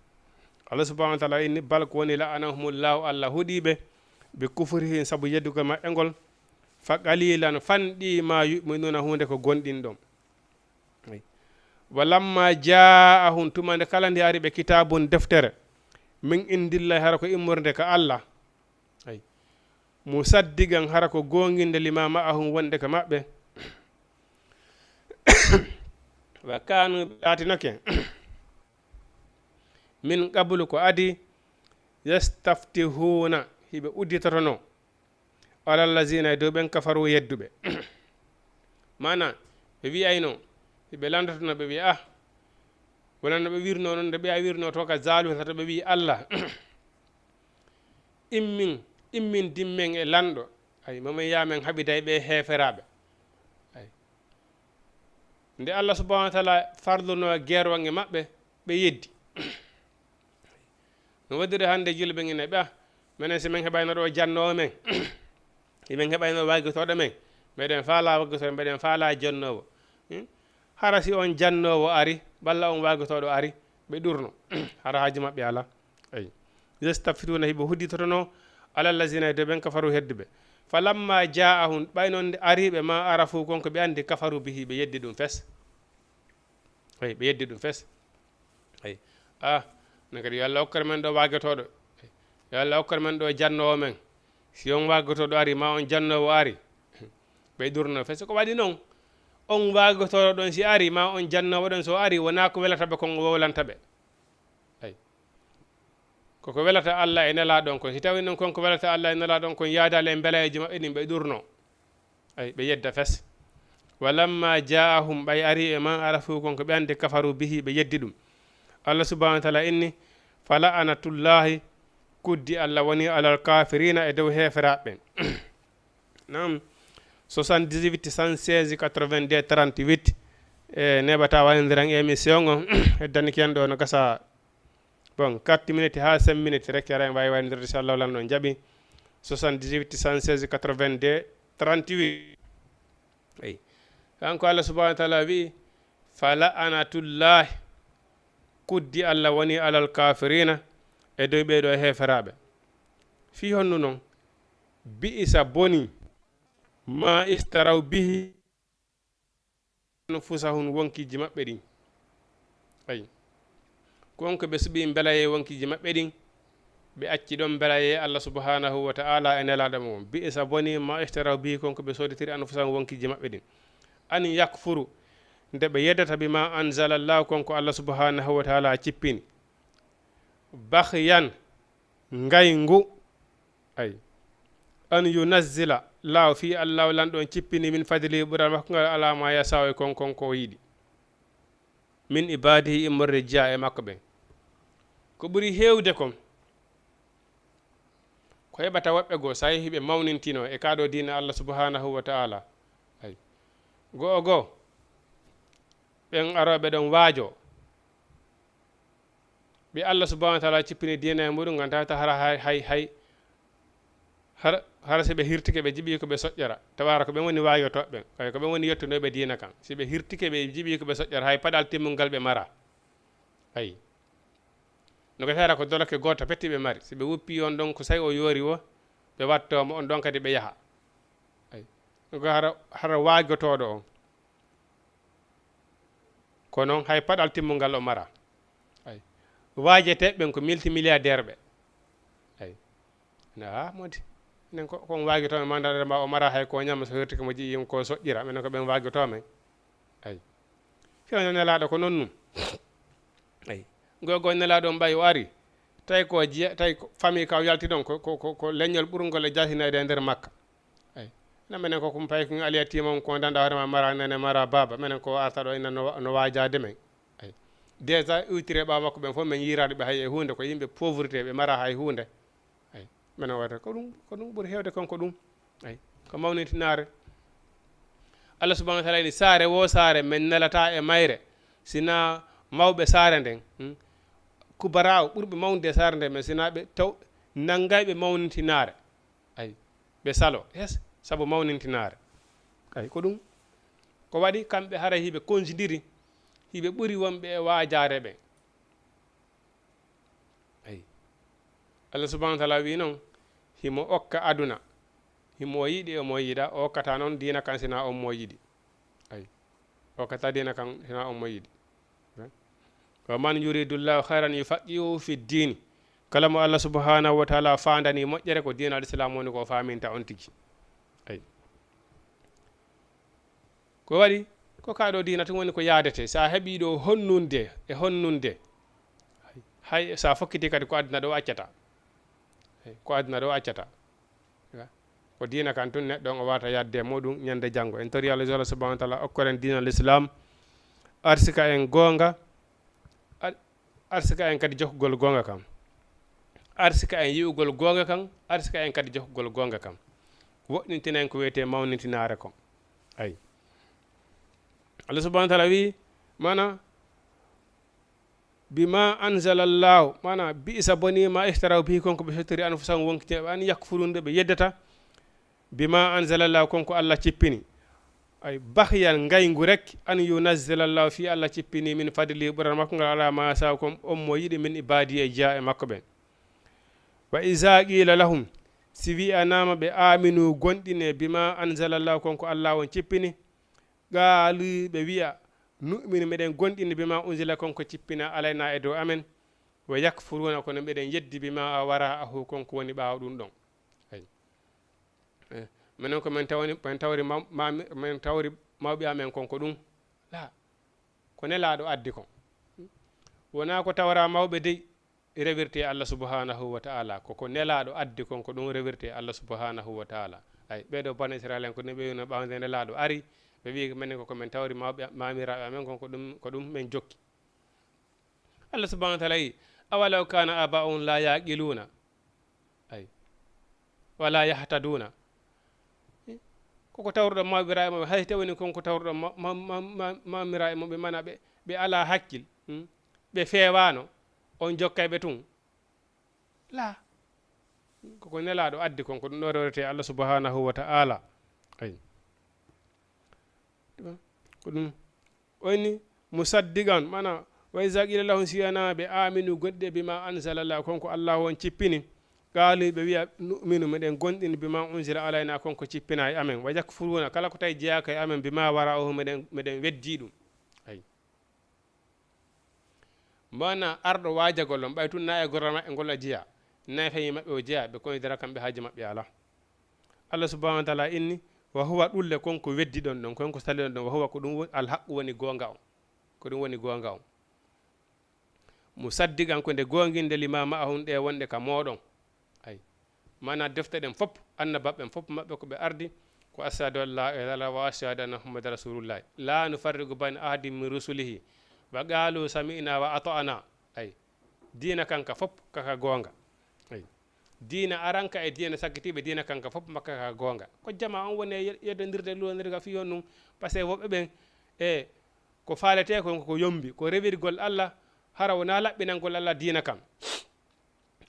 Allah subhanahu wa ta'ala inni, "Bal ko woni la'anahumullahu," Allah huɗiɓe, "bi kufrihim," sabu yeddugol maɓɓe ngol, "fa qalilan," fanɗi, "ma yu'minuna," huunde ko gomɗinɗon. Eyi. "Wa lamma ja'ahum," tuma nde kala nde ari ɓe, "kitabun," deftere, Min indillaahi, hara ko immorde ka Allah. Ay. Musaddiqan, hara ko goonginde, lima ma'ahum, wonde ka maɓɓe. Wa kanu, ɓe laatinoke, min qablu, ko adii, yastaftihuna, hiɓe udditotono, alal lazina, e dow ɓen, kafaru, yedduɓe. Maana, ɓe wi'ayno, hiɓe landotono, ɓe wi'a, ah, wala no ɓe wirno noon, nde ɓe wirno to ka zaalu, sato ɓe wi'i Allah, immin, immin dimmen e lanɗo. Ay, mamen ya men haɓiday ɓe heeferaaɓe. Ay. Nde Allah subhanahu wa taala farluno geerwan e maɓɓe, ɓe yeddi. No waɗiri hannde julɓe ɓen ina ɓe, ah, menen si men heɓayno ɗo jannoowo men, si men heɓayno waagitooɗo men, meɗen faala waagitooɗo, meɗen faala jannoowo. Hmm? Hara si on jannoowo ari, walla on waagitooɗo ari, ɓe ɗurno. Hara haaju maɓɓe alaa. Ay. Yastaftihuna, hiɓe hudditotono, alal lazina, e dow ɓen, kafaru, hedduɓe. Falamma jaa'ahum, ɓay non nde ari ɓe, ma arafu, kon ko ɓe anndi, kafaru bihi, ɓe yeddi ɗum fes. Ay, ɓe yeddi ɗum fes. Ay. Ah, non kadi yo Allah hokkor men ɗo waagotooɗo. Yo Allah hokkor men ɗo jannoowo men. Si on waagotooɗo ari, ma on jannoowo ari, ɓe ɗurno fes. Ko waɗi non, on waagotooɗo ɗon si ari, ma on jannoowo ɗon so ari, wonaa ko welata ɓe kon o wowlanta ɓe. Ay. Koko welata Allah e Nelaaɗo on kon. Si tawi non kon ko welata Allah e Nelaaɗo on kon yaadaali e mbelayaaji maɓɓe ɗin, ɓe ɗurno. Ay, ɓe yedda fes. Walamma jaa'ahum, ɓay ari e ma arafu, kon ko ɓe anndi, kafaru bihi, ɓe yeddi ɗum. Allah subhanahu wa taala inni, fa la'anatullahi, kuddi Allah woni alal kafirina, e dow heeferaaɓe ɓen. Naam, soixante-dix-huit, cent seize, quatre-vingt-deux, trente-huit. E neɓata walindiran émission o, heddaniki en ɗo no gasa, bon, quatre minutes haa cinq minutes rek, ara en waawi walindirde, inchallahu, lan ɗon jaɓi. Soixante-dix-huit, cent seize, quatre-vingt-deux, trente-huit. Eyi. Kanko Allah subhanahu wa taala wi'i, fa la'anatullahi, kuddi Allah woni alal kafirina, e dow ɓee ɗoo heeferaaɓe. Fii honno non? Bi'isa, boni, ma ishtaraw bihi anfusahum, wonkiiji maɓɓe ɗin. Ayi. Kon ko ɓe suɓi mbelayee wonkiiji maɓɓe ɗin, ɓe acci ɗon mbelayee Allah subhanahu wa ta'ala e Nelaaɗo mum. Bi'isa, boni, ma ishtaraw bihi, kon ko ɓe sooditiri anfusahum, wonkiiji maɓɓe ɗin. An yakfuru, nde ɓe yeddata, bima anzalallahu, kon ko Allah subhanahu wa ta'ala cippini. Baghyan, ngayngu. Ay. An yunazzila, laaw fii Allahu lanɗo on cippini, min fadlihi, ɓural makko ngal, ala ma yasa'u, e kon, kon ko o yiɗi. Min ibadihi, immorde jeyaa e makko ɓen. Ko ɓuri heewde kon, ko heɓata woɓɓe goo, so a yehii ɓe mawnintino e kaa ɗoo diina Allah subhanahu wa ta'ala. Ay. Go'o goo, ɓen arooɓe ɗon waajo, ɓe Allah subhanahu wa ta'ala cippini diina e muɗum, ngam tawata hara hay, hay, hay, hara, hara si ɓe hirtike, ɓe jiɓi ko ɓe soƴƴora. Tawa hara ko ɓen woni waayotooɓe ɓen. Kay ko ɓen woni yettunooɓe diina kan. Si ɓe hirtike, ɓe jiɓi ko ɓe soƴƴora, hay paɗal timmungal ɓe mara. Ayi. No ko tawata ko doloke gooto petti ɓe mari. Si ɓe wuppi on ɗon, ko say o yoori wo, ɓe wattoo mo on ɗon kadi ɓe yaha. Ayi. No ko hara, hara waagotooɗo on. Ko noon hay paɗal timmungal o mara. Ay. Waajeteeɓe ɓen ko multimilliardaire ɓe. Ay. Na, ah, modi. Enen ko, ko on waagi toon, mandaɗa ma o mara hay ko ñama, so hirtike mo ji'i ko soƴƴira. Minen ko ɓen waagi toon men. Ay. Fewndo Nelaaɗo ko noon nun. Ay. Gogo Nelaaɗo on ɓay o ari. Tawi ko jiya, tawi ko famille ka o yalti ɗon, ko, ko, ko, ko leñol ɓurngol e jaasinayde e nder Makka. Ay. Na menen ko kum pay kum aliya timon ko danda hoore ma mara nene mara baba. Menen ko arta ɗo ina no, no waajaade men. Ay. Déjà iwtire ɓaawo makko ɓen fof men yiiraade ɓe hay e huunde ko yimɓe pauvreté ɓe mara hay huunde. Ay. Menen wata ko ɗum, ko ɗum ɓuri heewde kon ko ɗum. Ay. Ko mawnintinaare. Allah subhanahu wa ta'ala ni saare wo saare men nelata e mayre. Sina mawɓe saare nden. Hmm? Kubaraawo ɓurɓe mawnude e saare nden men sina ɓe taw nanngayɓe mawnintinaare. Ay, ɓe salo, yes, sabu mawnintinaare. Ay, ko ɗum. Ko waɗi kamɓe haray hiɓe konsidiri, hiɓe ɓuri wonɓe e waajaare ɓe. Ay. Allah subhanahu wa ta'ala wi noon, himo okka aduna, himo yiɗi, omo yiɗa, o okkata noon diina kan sina on mo yiɗi. Ay. O okkata diina kan sina on mo yiɗi. Wa man yuridullahu khayran yufaqihu fi ddini. Kala mo Allah subhanahu wa taala faandani moƴƴere, ko diina al-Islam woni ko faaminta on tigi. Ay. Ko waɗi, ko kaa ɗo diina tun woni ko yaadete. Sa heɓi ɗo honnunde e honnunde, hay, hay sa fokkiti kadi ko aduna ɗo accata. Hay, ko aduna ɗo accata. Ko diina kan tun neɗɗo on o wata yadde e muɗum ñande janngo. En tori Allah subhanahu wa taala okkoren diina al-Islam, arsika en goonga, ar-, arsika en kadi jokkugol goonga kan. Arsika en yi'ugol goonga kan, arsika en kadi jokkugol goonga kan. Woɗɗintina en ko wiyetee mawnintinaare kon. Ay. Allah subhanahu wa taala wi, mana, bima anzala Allahu, mana, bi'sa boni ma ihtaraw bihi, kon ko ɓe sottori anfusahum, wonkitinaɓe an, yakfurun, ɓe yeddata, bima anzala Allahu, kon ko Allah cippini. Ay, baghyan, ngayngu rek, an yunazzila Allahu, fi Allah cippini, min fadlihi, ɓural makko ngal, ala ma yasha, kon on mo yiɗi, min ibadihi, e jeyaa e makko ɓen. Wa iza qila lahum, si wi'anaama ɓe, aminu, gonɗine, bima anzala Allahu, kon ko Allah on cippini, qaalu, ɓe wi'a, nu'minu, meɗen gonɗini, bima unzila, kon ko cippina, alayna, e dow amen, wa yakfuruna, kono meɗen yeddi, bima wara'ahu, kon ko woni ɓaawo ɗum ɗon. Ay. Eh, minen ko min tawni, min tawri maw-, ma-, min tawri mawɓe amen kon ko ɗum. La. Ko Nelaaɗo addi kon. Wonaa ko tawra mawɓe dey rewirte Allah subhanahu wa ta'ala. Ko ko Nelaaɗo addi kon ko ɗum rewirte Allah subhanahu wa ta'ala. Ay, ɓee ɗoo Bani Israil en ko ɗum ɓe wiyno ɓaawo nde Nelaaɗo ari, ɓe wi'i minen ko ko min tawri mawɓe, maamiraaɓe amen kon ko ɗum, ko ɗum min jokki. Allah subhanahu wa ta'ala wi, "Awalaw kana aba'uhum la yaqiluna." Ay. "Wala yahtaduna." Koko tawruɗo mawɓe ra'e maɓɓe, hay tawani kon ko tawruɗo ma-, ma-, ma-, ma-, mawɓe ra'e maɓɓe, mana ɓe, ɓe ala hakkil, hmm? Ɓe feewano, on jokkay ɓe tun. La. Koko Nelaaɗo addi kon, ko ɗum ɗo rewrete Allah subhanahu wa ta'ala. Ay. Ko ɗum. O inni, musaddiqan, mana, wa iza qila lahum, si wi'anaama ɓe, aminu, gonɗine, bima anzala Allah, kon ko Allah on cippini. Qaalu, ɓe wi'a, nu'minu, meɗen gonɗini, bima unzila alayna, kon ko cippina e amen. Wa yakfuruna, kala ko tawi jeyaaka e amen, bima wara'ahu, meɗen, meɗen weddi ɗum. Ay. Mana arɗo waajagol on, ɓay tun na e gollal maɓɓe ngol a jeya, na e famille maɓɓe o jeya, ɓe konidira kamɓe haaji maɓɓe ala. Allah subhanahu wa ta'ala inni, wa huwa, ɗulle kon ko weddi ɗon ɗon, kon ko sali ɗon ɗon, wa huwa, ko ɗum woni alhaqqu, woni goonga on. Ko ɗum woni goonga on. Musaddiqan, ko nde goonginde, lima ma'ahum, ɗe wonɗe ka mooɗon. Ay. Mana defte ɗen fop, annabaaɓe ɓen fop maɓɓe ko ɓe ardi, ko ashhadu an la ilaha illallah wa ashhadu anna Muhammadan rasulullah. La nufarriqu bayna ahadin min rusulihi. Wa qalu sami'na wa ata'na. Ay. Diina kan ka fop, ka ka goonga. Ay. Diina aranka e diina sakkitiiɓe, diina kan ka fop makka ka goonga. Ko jama on woni e ye-, yeddondirde, luwondirga fii on ɗum. Parce que woɓɓe ɓen, e, ko faalete kon ko yombi, ko rewirgol Allah, hara wona laɓɓinangol Allah diina kan.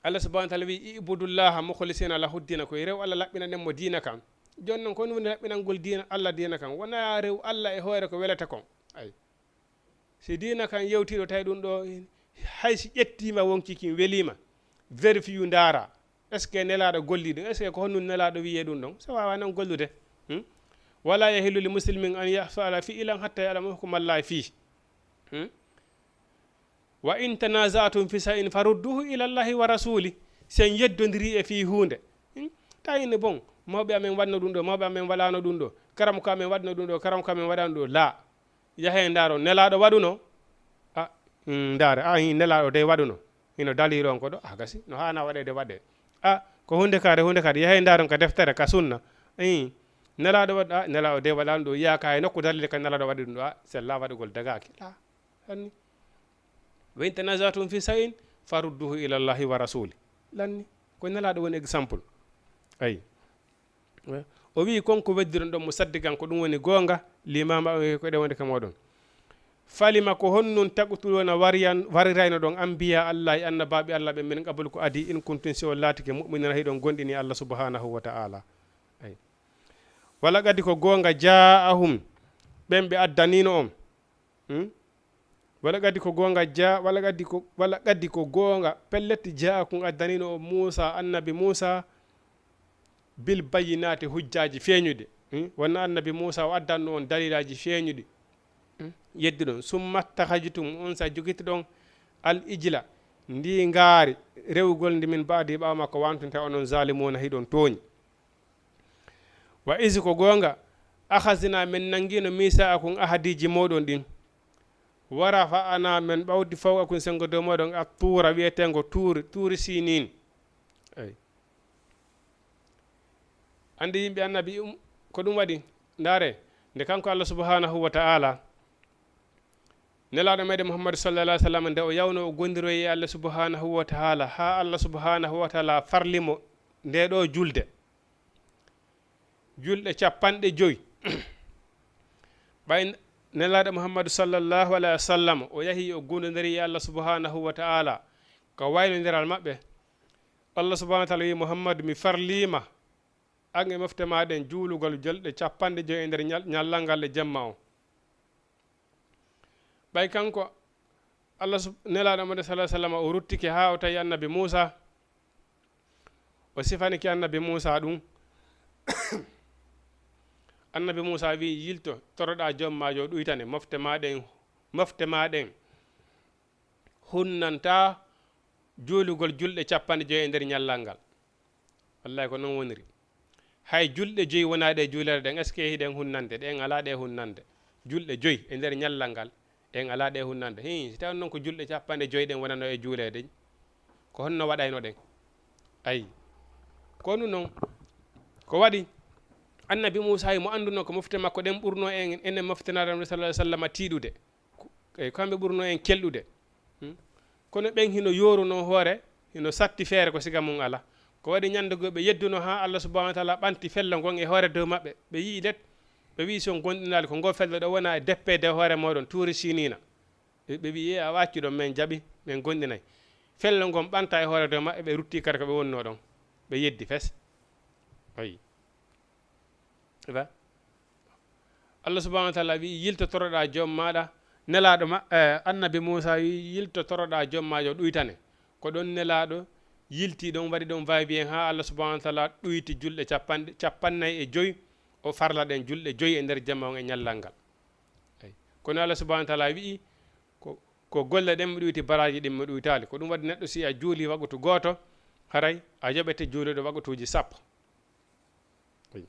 Allah subhanahu wa ta'ala wi, "Ibudullaha mukhlisina lahu dina", koye rew Allah laɓɓinaɗen mo diina kan. Jooni non, ko woni laɓɓinangol diina, Allah diina kan? Wona rew Allah e hoore ko welata kon. Ay. Si diina kan yewtiɗo tawi ɗum ɗo, hay si ƴettiima wonki kin weliima, vérifiyu ndaara. Est-ce que Nelaaɗo golli ɗum? Est-ce que ko honɗum Nelaaɗo wiye ɗum ɗon? So waawa non gollude. Hmm? Wala yahillu li muslimin an yaf'ala fi'lan hatta ya'lama hukmallahi fihi. Hmm? Wa in tanaza'tum fi shay'in farudduhu ila Allahi wa rasuli. Si en yeddondiri e fii huunde. Hmm? Tawi ne bon, mawɓe amen waɗno ɗum ɗo, mawɓe amen waɗano ɗum ɗo, karamoko amen waɗno ɗum ɗo, karamoko amen waɗano ɗum ɗo. La. Yahe ndaaro, Nelaaɗo waɗuno. A, hmm, ndaare, a, hi, Nelaaɗo dey waɗuno. Hino daliri on ko ɗo, a, gasi, no haana waɗeede waɗe. A, ko huunde kaare, huunde kaare, yahe ndaaron ka deftere, ka sunna. Hi, Nelaaɗo waɗ-, a, Nelaaɗo dey waɗano ɗum, yaaka hay nokku dalili ka Nelaaɗo waɗi ɗum ɗo, a, sella waɗugol dagaaki. La. Lanni. Wa in tanaza'tum fi shay'in farudduhu ila Allahi wa rasuli. Lanni. Ko Nelaaɗo woni exemple. Ay. O wi'i, kon ko weddiron ɗon musaddiqan, ko ɗum woni goonga, lima ma'ahum, ko ɗe woni ka mooɗon. Falima, ko honɗun taqtuluna, wariyan-, warirayno ɗon anbiya Allah, e annabaaɓe Allah ɓe, min qablu, ko adii, in kuntum, si on laatike, mu'minina, hiɗon gonɗini Allah subhanahu wa ta'ala. Ay. Wala kadi ko goonga, ja'ahum, ɓen ɓe addanino on. Hmm? Wala kadi ko goonga ja-, wala kadi ko, wala kadi ko goonga, pellet, ja'akum, addanino on Muusa, annabi Muusa, bil bayyinaati, hujjaaji feeñuɗi. Hmm? Wonna annabi Muusa o addanno on dalilaaji feeñuɗi. Hmm? Yedduɗon. Summa takhajtum, on sa jogitiɗon al ijla, ndi ngaari rewugol ndi min baadi ɓaawo makko, wa antum, tawi onon zalimuuna, hiɗon tooñi. Wa izi, ko goonga, akhazna, min nanngino, misaqakum, ahadiiji mooɗon ɗin. Wa rafa'na, min ɓawti fawqakum, senngo dow mooɗon, at-tuura, wiyeteengo tuuri, tuuri Siniin. Eyi. Anndi yimɓe annabi, um, ko ɗum waɗi. Ndaare, nde kanko Allah subhanahu wa ta'ala, Nelaaɗo meɗen Muhammadu sallallahu alaihi wa sallam, nde o yawno o gondiroyi e Allah subhanahu wa ta'ala, haa Allah subhanahu wa ta'ala farli mo nde ɗo julde. Julɗe capanɗe joyi. Ɓay Nelaaɗo Muhammadu sallallahu alaihi wa sallam, o yahi o gondodiri e Allah subhanahu wa ta'ala, ka waynondiral maɓɓe. Allah subhanahu wa ta'ala wi, "Muhammadu, mi farlima an e mofte ma ɗen juulugol julɗe capanɗe joyi e nder ñal-, ñallal ngal e jemma on." Ɓay kanko Allah sub-, Nelaaɗo Muhammadu sallallahu alaihi wa sallam, o ruttike haa o tawi annabi Muusa, o sifanike annabi Muusa ɗum. Annabi Muusa wi, "Yilto, toroɗa joom ma yo ɗuytane, mofte ma ɗen, mofte ma ɗen hunnanta juulugol julɗe capanɗe joyi e nder ñallal ngal." Wallahi ko non woniri. Hay julɗe joyi wona ɗe juulere ɗen, est-ce que hiɗen hunnande? Ɗen alaa ɗe hunnande. Julɗe joyi e nder ñallal ngal, ɗen alaa ɗe hunnande. Hii, si tawi non ko julɗe capanɗe joyi ɗen wonano e juulede, ko honno waɗayno ɗen? Ayi. Ko ɗum non, ko waɗi annabi Muusa, mo annduno ko mofte makko ɗen ɓurno en, enen mofte Nelaaɗo sallallahu alaihi wa sallam tiiɗude. Ko, e kamɓe ɓurno en kelɗude. Hmm? Kono ɓen hino yoruno hoore, hino satti feere ko siga mum ala. Ko waɗi ñande goo ɓe yedduno haa Allah subhanahu wa ta'ala ɓanti fello ngon e hoore dow maɓɓe. Ɓe yi'i det, ɓe wi'i, "Si on gondinaali ko ngo fello ɗo wona e deppede hoore mooɗon, tuuri Siniina." Ɓe, ɓe wi'i, "E a waccu ɗon, men jaɓi, men gondinay." Fello ngon ɓanta e hoore dow maɓɓe, ɓe rutti kadi ko ɓe wonno ɗon. Ɓe yeddi fes. Ayi. Ba? Allah subhanahu wa ta'ala wi'i, "Yilto toroɗa joom maɗa." Nelaaɗo ma, eh, annabi Muusa wi'i, "Yilto toroɗa joom ma yo ɗuytane." Ko ɗon Nelaaɗo yilti ɗon, waɗi ɗon va-et-vient haa Allah subhanahu wa ta'ala ɗuyti julɗe capanɗe, capannay e joyi, o farla ɗen julɗe joyi e nder jemma on e ñallal ngal. Eyi. Kono Allah subhanahu wa ta'ala wi'i, ko, ko golle ɗen mi ɗuyti, baraaji ɗin mi ɗuytaali. Ko ɗum waɗi neɗɗo si a juuli waqtu gooto, haray a yoɓete juulude waqtuuji sappo. Eyi.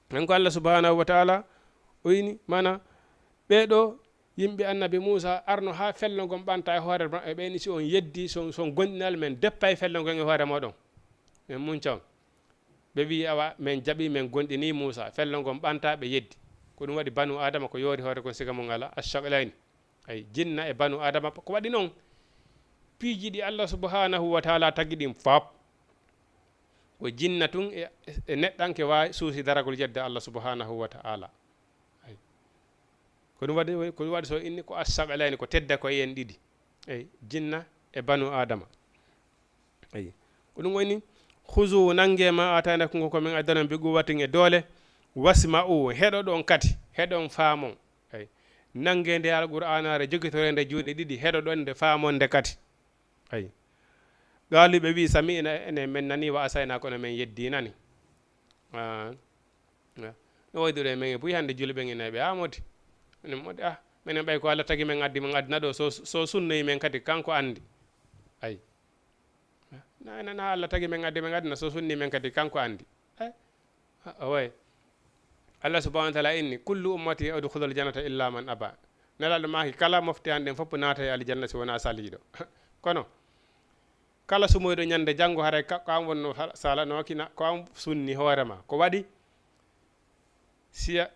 Kanko Allah subhanahu wa ta'ala, o ini, mana, ɓee ɗo yimɓe annabi Muusa arno haa fello ngon ɓanta e hoore maɓɓe, ɓe ni, "Si on yeddi, si on, si on gondinal, men deppay fello ngon e hoore mooɗon. Men munca on." Ɓe wi'i, "Awa, men jaɓi, men gondini Muusa." Fello ngon ɓanta, ɓe yeddi. Ko ɗum waɗi banu Adama ko yoori hoore kon siga mum ala, ash-shaqlayni. Ay, jinna e banu Adama, ko waɗi non, piiji ɗi Allah subhanahu wa ta'ala tagi ɗin fop, ko jinna tun e, e neɗɗanke waawi suusi daragol yedde Allah subhanahu wa ta'ala. Ay. Ko ɗum waɗi, ko ɗum waɗi so inni ko ash-shaqlayni, ko tedda ko en ɗiɗi. Ay, jinna e banu Adama. Ay. Ko ɗum woni, "Khuzu, nange ma ataynakum, ko min addani on, bi quwwatin, e doole, wasma'u, heɗoɗon kadi, heɗon faamon." Ay. Nange nde Alqur'aanaare, jogitoree nde juuɗe ɗiɗi, heɗoɗon nde, faamon nde kadi. Ay. Qaalu, ɓe wi'i, "Sami'na, enen men nani, wa asayna, kono men yeddi nani." Ah. Ah. No waydude men e buy hannde julɓe ngen e ɓe, "Ah, modi." Minen modi, ah, minen ɓay ko Allah tagi men addi men aduna ɗo, so, so sunnoyi men kadi, kanko anndi. Ay. Na, na, na Allah tagi men addi men aduna, so sunni men kadi, kanko anndi. Eh? Ah, way. Allah subhanahu wa ta'ala inni, "Kullu ummati udkhulul jannata illa man aba." Nelaaɗo maaki, "Kala mofte an ɗen fof naata e aljanna si wonaa saliiɗo." Kono, kala sumoyɗo ñande janngo, haray ka, ko an wonno sal-, salanooki na, ko an sunni hoore ma. Ko waɗi, si a,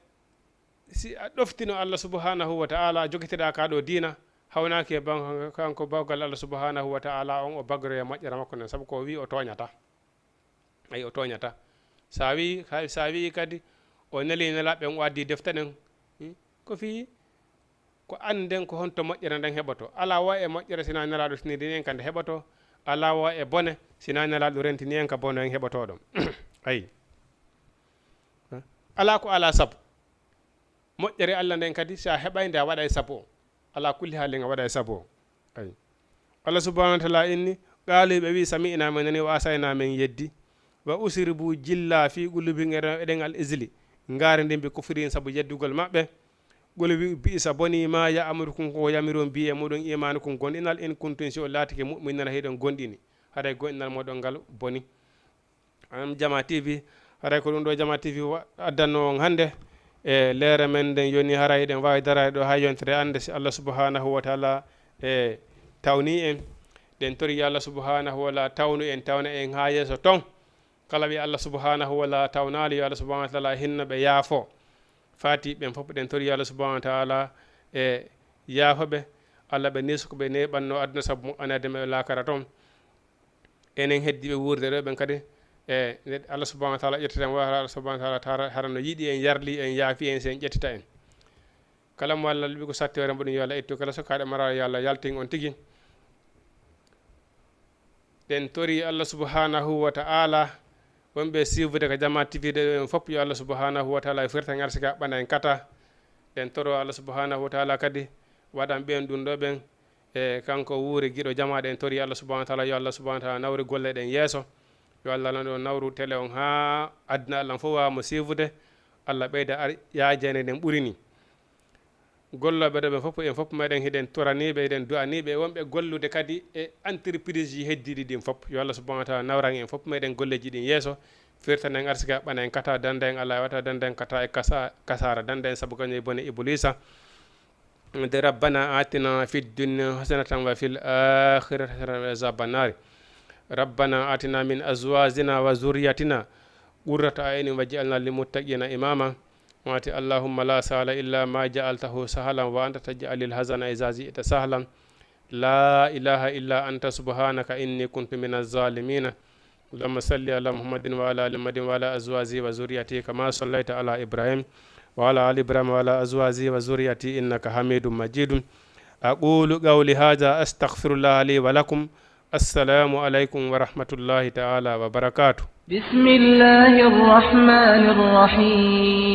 si a ɗoftino Allah subhanahu wa ta'ala, jogitiɗaa ka ɗo diina, hawnaaki e ban-, kanko bawgal Allah subhanahu wa ta'ala on, o bagoroya moƴƴere makko nden, sabu ko o wi o tooñata. Ay, o tooñata. Sa wi, hay sa wi kadi, o neli nelaaɓe, o addi defte ɗen, hmm, ko fii ko annden ko honto moƴƴere nden heɓoto. Alaa wa e moƴƴere sina nelaaɗo tiniri en ka nde heɓoto. Alaa wa e bone sina nelaaɗo rentini en ka bone en heɓoto ɗon. Ayi. Alaa ko alaa sabu. Moƴƴere Allah nden kadi, si a heɓay nde, a waɗay sabu o. Alaa kulli haalin, a waɗay sabu o. Ayi. Allah subhanahu wa ta'ala inni, qaalu, ɓe wi, "Sami'na, men nani, wa asayna, men yeddi." Wa usribu, jilla, fi qulubihim, e ɗen al ijli, ngaari ndin, bi kufrihim, sabu yeddugol maɓɓe. Qul wi, bi'sa bonii maa ya'murukum, ko yamiron bi e muɗum, iimaanukum, gonɗinal, in kuntum, si on laatike, mu'miniina, hiɗon gonɗini. Haray gonɗinal mooɗon ngal boni. An Jama T V, haray ko ɗum ɗo Jama T V wa-, addanno on hannde. E leere men nden yoni haray eɗen waawi daraade ɗo haa yontere annde, si Allah subhanahu wa taala e tawni en. Ɗen tori yo Allah subhanahu wa taala tawnu en, tawna en haa yeeso ton. Kala wi Allah subhanahu wa taala tawnaali, yo Allah subhanahu wa taala hinno ɓe, yaafo. Faati ɓen fof, ɗen tori yo Allah subhanahu wa taala e yaafo ɓe. Allah ɓe neesu ko ɓe neeɓanno aduna sabu moƴƴanaade ɓe laakara ton. Enen heddiiɓe wuurde ɗo ɓen kadi, e nde Allah subhanahu wa taala ƴettata en, wala Allah subhanahu wa taala tara-, hara no yiɗi en, yarli en, yaafi en, si en ƴettita en. Kala mo Allah luɓi ko satti hoore mum, yo Allah ittu. Kala sokaaɗo maraɗo, yo Allah yaltin on tigi. Ɗen tori Allah subhanahu wa ta'ala, wonɓe siifude ka Jama T V ɗo ɓen fof, yo Allah subhanahu wa ta'ala firta en arsika, ɓana en kata. Ɗen toro Allah subhanahu wa ta'ala kadi waɗan ɓen ɗum ɗo ɓen, e kanko wuuri giɗo Jama. Ɗen tori Allah subhanahu wa ta'ala, yo Allah subhanahu wa ta'ala nawru golle ɗen yeeso. Yo Allah lan ɗo nawru tele on haa aduna Allah fof waawa mo siifude. Allah ɓeyda ar-, yaajande nden ɓuri ni. Gollooɓe ɗo ɓen fof, en fof meɗen hiɗen toraniiɓe, hiɗen du'aniiɓe, e wonɓe gollude kadi e entreprise ji heddiiɗi ɗin fof. Yo Allah subhanahu wa ta'ala nawran en fof meɗen golleeji ɗin yeeso, firtana en arsika, ɓana en kata, danda en Allah wata, danda en kata e kasa-, kasaara, danda en sabu kañum e bone Ibuliisa. De, ربنا آتنا في الدنيا حسنة وفي الآخرة حسنة وقنا عذاب النار. ربنا آتنا من أزواجنا وذرياتنا قرة أعين واجعلنا للمتقين إماما. Waati, اللهم لا سهل إلا ما جعلته سهلا وأنت تجعل الحزن إذا شئت سهلا. لا إله إلا أنت سبحانك إني كنت من الظالمين. اللهم صل على محمد وعلى آل محمد وعلى أزواجه وذريته كما صليت على إبراهيم وعلى آل إبراهيم وعلى أزواجه وذريته إنك حميد مجيد. أقول قولي هذا أستغفر الله لي ولكم. السلام عليكم ورحمة الله تعالى وبركاته. بسم الله الرحمن الرحيم.